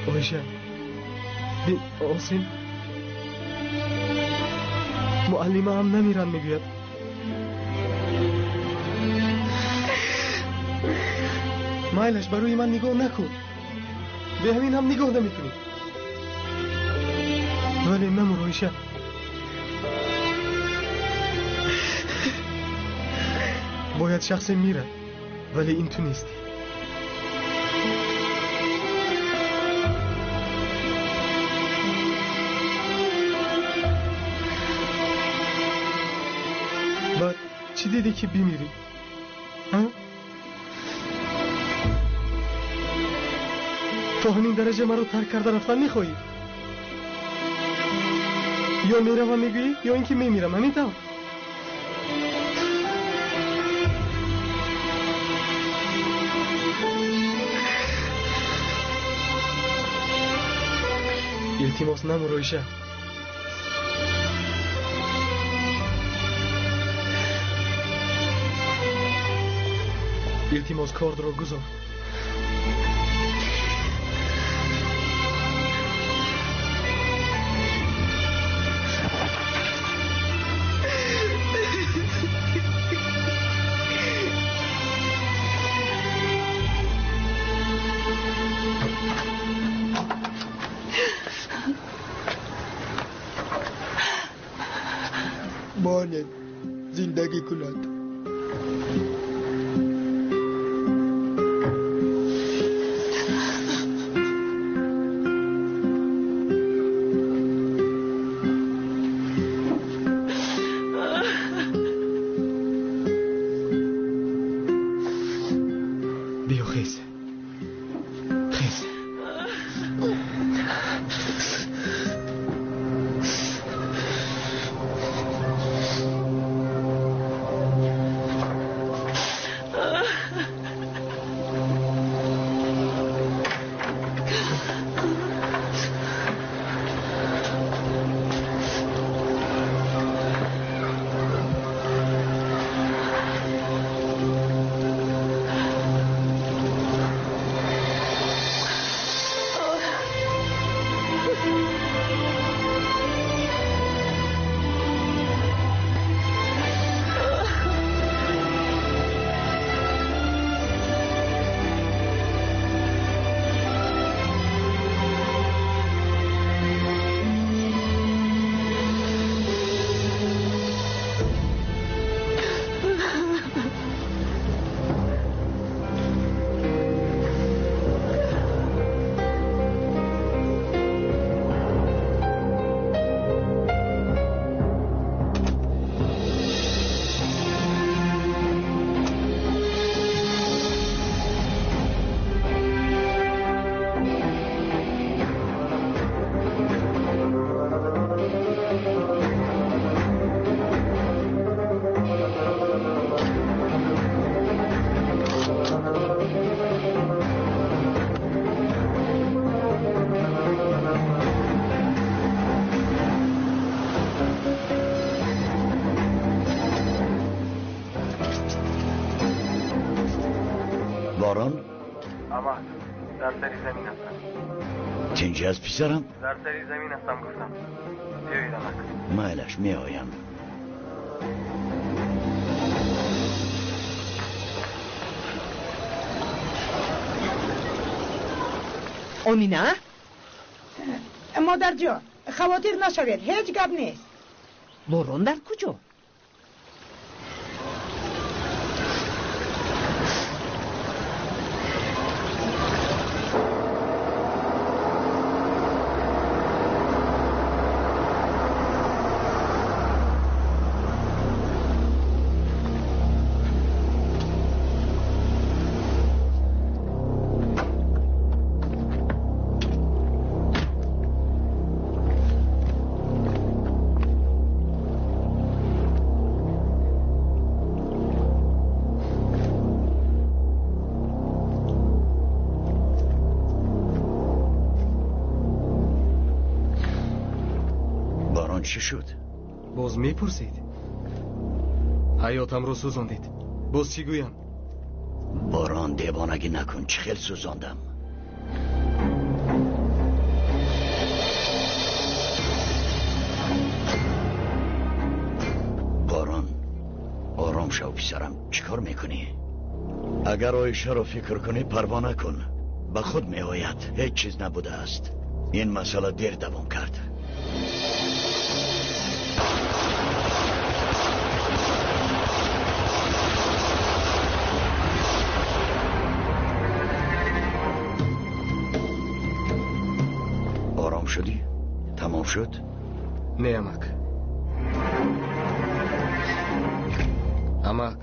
S3: Оиша, бин, Осим, муаллимаам намирам мегӯяд. Майлаш, ба рӯи ман нигоҳ накун. Бе ҳамин ҳам нигоҳ намекунӣ. Вале намур, Оиша. Бояд шахсе мирад, вале ин ту нестӣ. Баъд чӣ дидӣ ки бимирӣ? То ҳамин дараҷа маро тарк карда рафтан мехоҳӣ? Ё меравам мегӯӣ, ё ин ки мемирам, ҳамин тавр? Илтимос, намур, Оиша. Илтимос, кордро гузор.
S13: Монед, зиндагӣ кунад.
S3: Биё, хез, хез.
S10: Борон?
S14: Амак, дар сари замин ҳастам.
S10: Тинҷӣ аст, писарам?
S14: Дар сари замин ҳастам, гуфтам. Биёед, амак.
S10: Майлаш, меоям.
S16: Омина?
S21: Модарҷон, хавотир нашавед, ҳеҷ гап нест.
S16: Борон дар куҷо?
S10: Чӣ шуд?
S3: Боз мепурсед? Ҳаётамро сӯзондед. Боз чӣ гӯям?
S10: Борон, девонагӣ накун. Чӣ хел сӯзондам? Борон, ором шав, писарам. Чӣ кор мекунӣ? Агар Оишаро фикр кунӣ, парво накун. Ба худ меояд. Ҳеҷ чиз набудааст. Ин масъала дер давом кард. Ором шудӣ? Тамом шуд?
S3: Не, амак. Амак.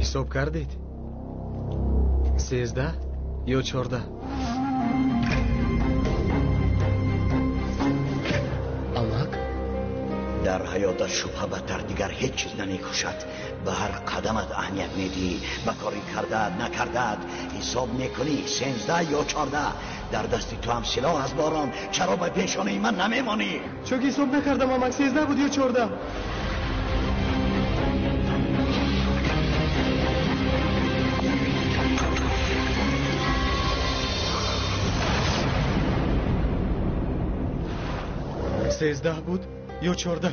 S3: Ҳисоб кардед? 13 ё 14? Амак?
S10: Дар ҳаётат шубҳа бадтар дигар ҳеҷ чиз намекушад. Ба ҳар қадамат аҳамият медиҳӣ, ба кори кардаат накардаат ҳисоб мекунӣ. 13 ё 14 дар дасти ту ҳам силоҳ аст. Борон, чаро ба пешонаи ман намемонӣ?
S3: Чунки ҳисоб накардам, амак. 13 буд ё 14? 13 буд ё 14?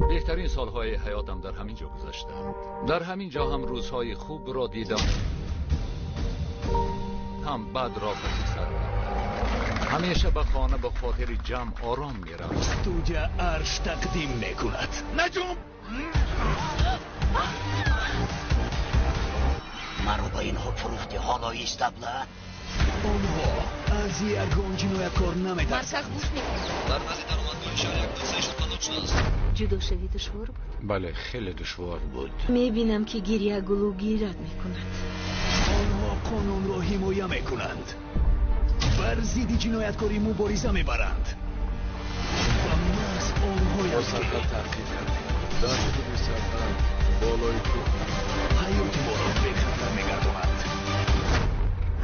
S2: بهترین سالهای حیاتم در همین جا گذشتند. در همین جا هم روزهای خوب را دیدم، هم بد را پسی سر کردم. همیشه به خانه به خاطر جمع آرام میرم.
S18: استودیا ارش تقدیم میکند.
S10: نجوم مرا با اینها فروختی، حالا ایستابله.
S18: آنها از یگان ҷинояткор наметарсанд.
S19: Дар назди даромадгоҳи шаҳр як ҳодисаи шубҳанок шудааст.
S7: Ҷудошавӣ душвор буд?
S19: Бале, хеле душвор буд.
S7: Мебинам ки гиря гулӯгират мекунад.
S18: Онҳо қонунро ҳимоя мекунанд, бар зидди ҷинояткорӣ мубориза мебаранд ва маҳз онҳоянд ки
S22: таъқиб кардем дар ҳудуди сарҳад болои кӯҳ
S18: ҳаёти моро бехатар мегардонанд.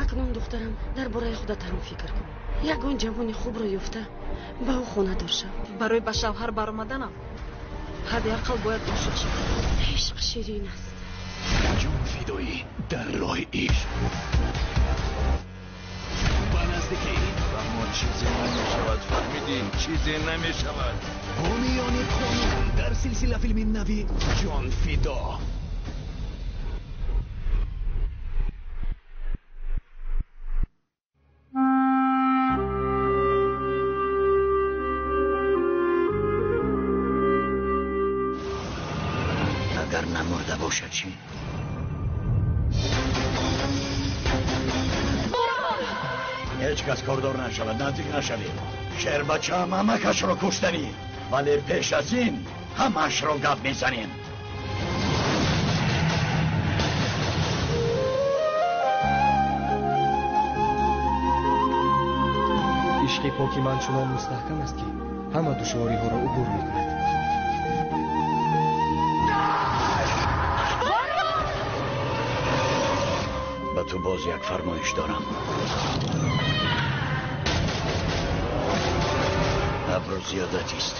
S6: Акнун, духтарам, дар бораи худат ҳам фикр кун. Ягон ҷавони хубро ёфта ба ӯ хонадор шав.
S11: Барои ба шавҳар баромаданам ҳадди ақал бояд ошиқ шавам.
S6: Ишқ ширин аст.
S18: Ҷонфидоӣ дар роҳи ишқ ба наздикӣ.
S22: Ба мо чизе намешавад, фаҳмидӣ? Чизе намешавад.
S18: Ҳомиёни қонун дар силсила филми нави Ҷонфидо.
S10: Агар намурда бошад чӣ? Ҳеҷ кас кордор нашавад, наздик нашавед. Шербачаам амакашро куштанӣ, вале пеш аз ин ҳамаашро гап мезанем.
S3: Ишқи поки ман чунон мустаҳкам аст, ки ҳама душвориҳоро убур мекунад.
S10: Ба ту боз як фармоиш дорам. Абрӯ зиёдатист.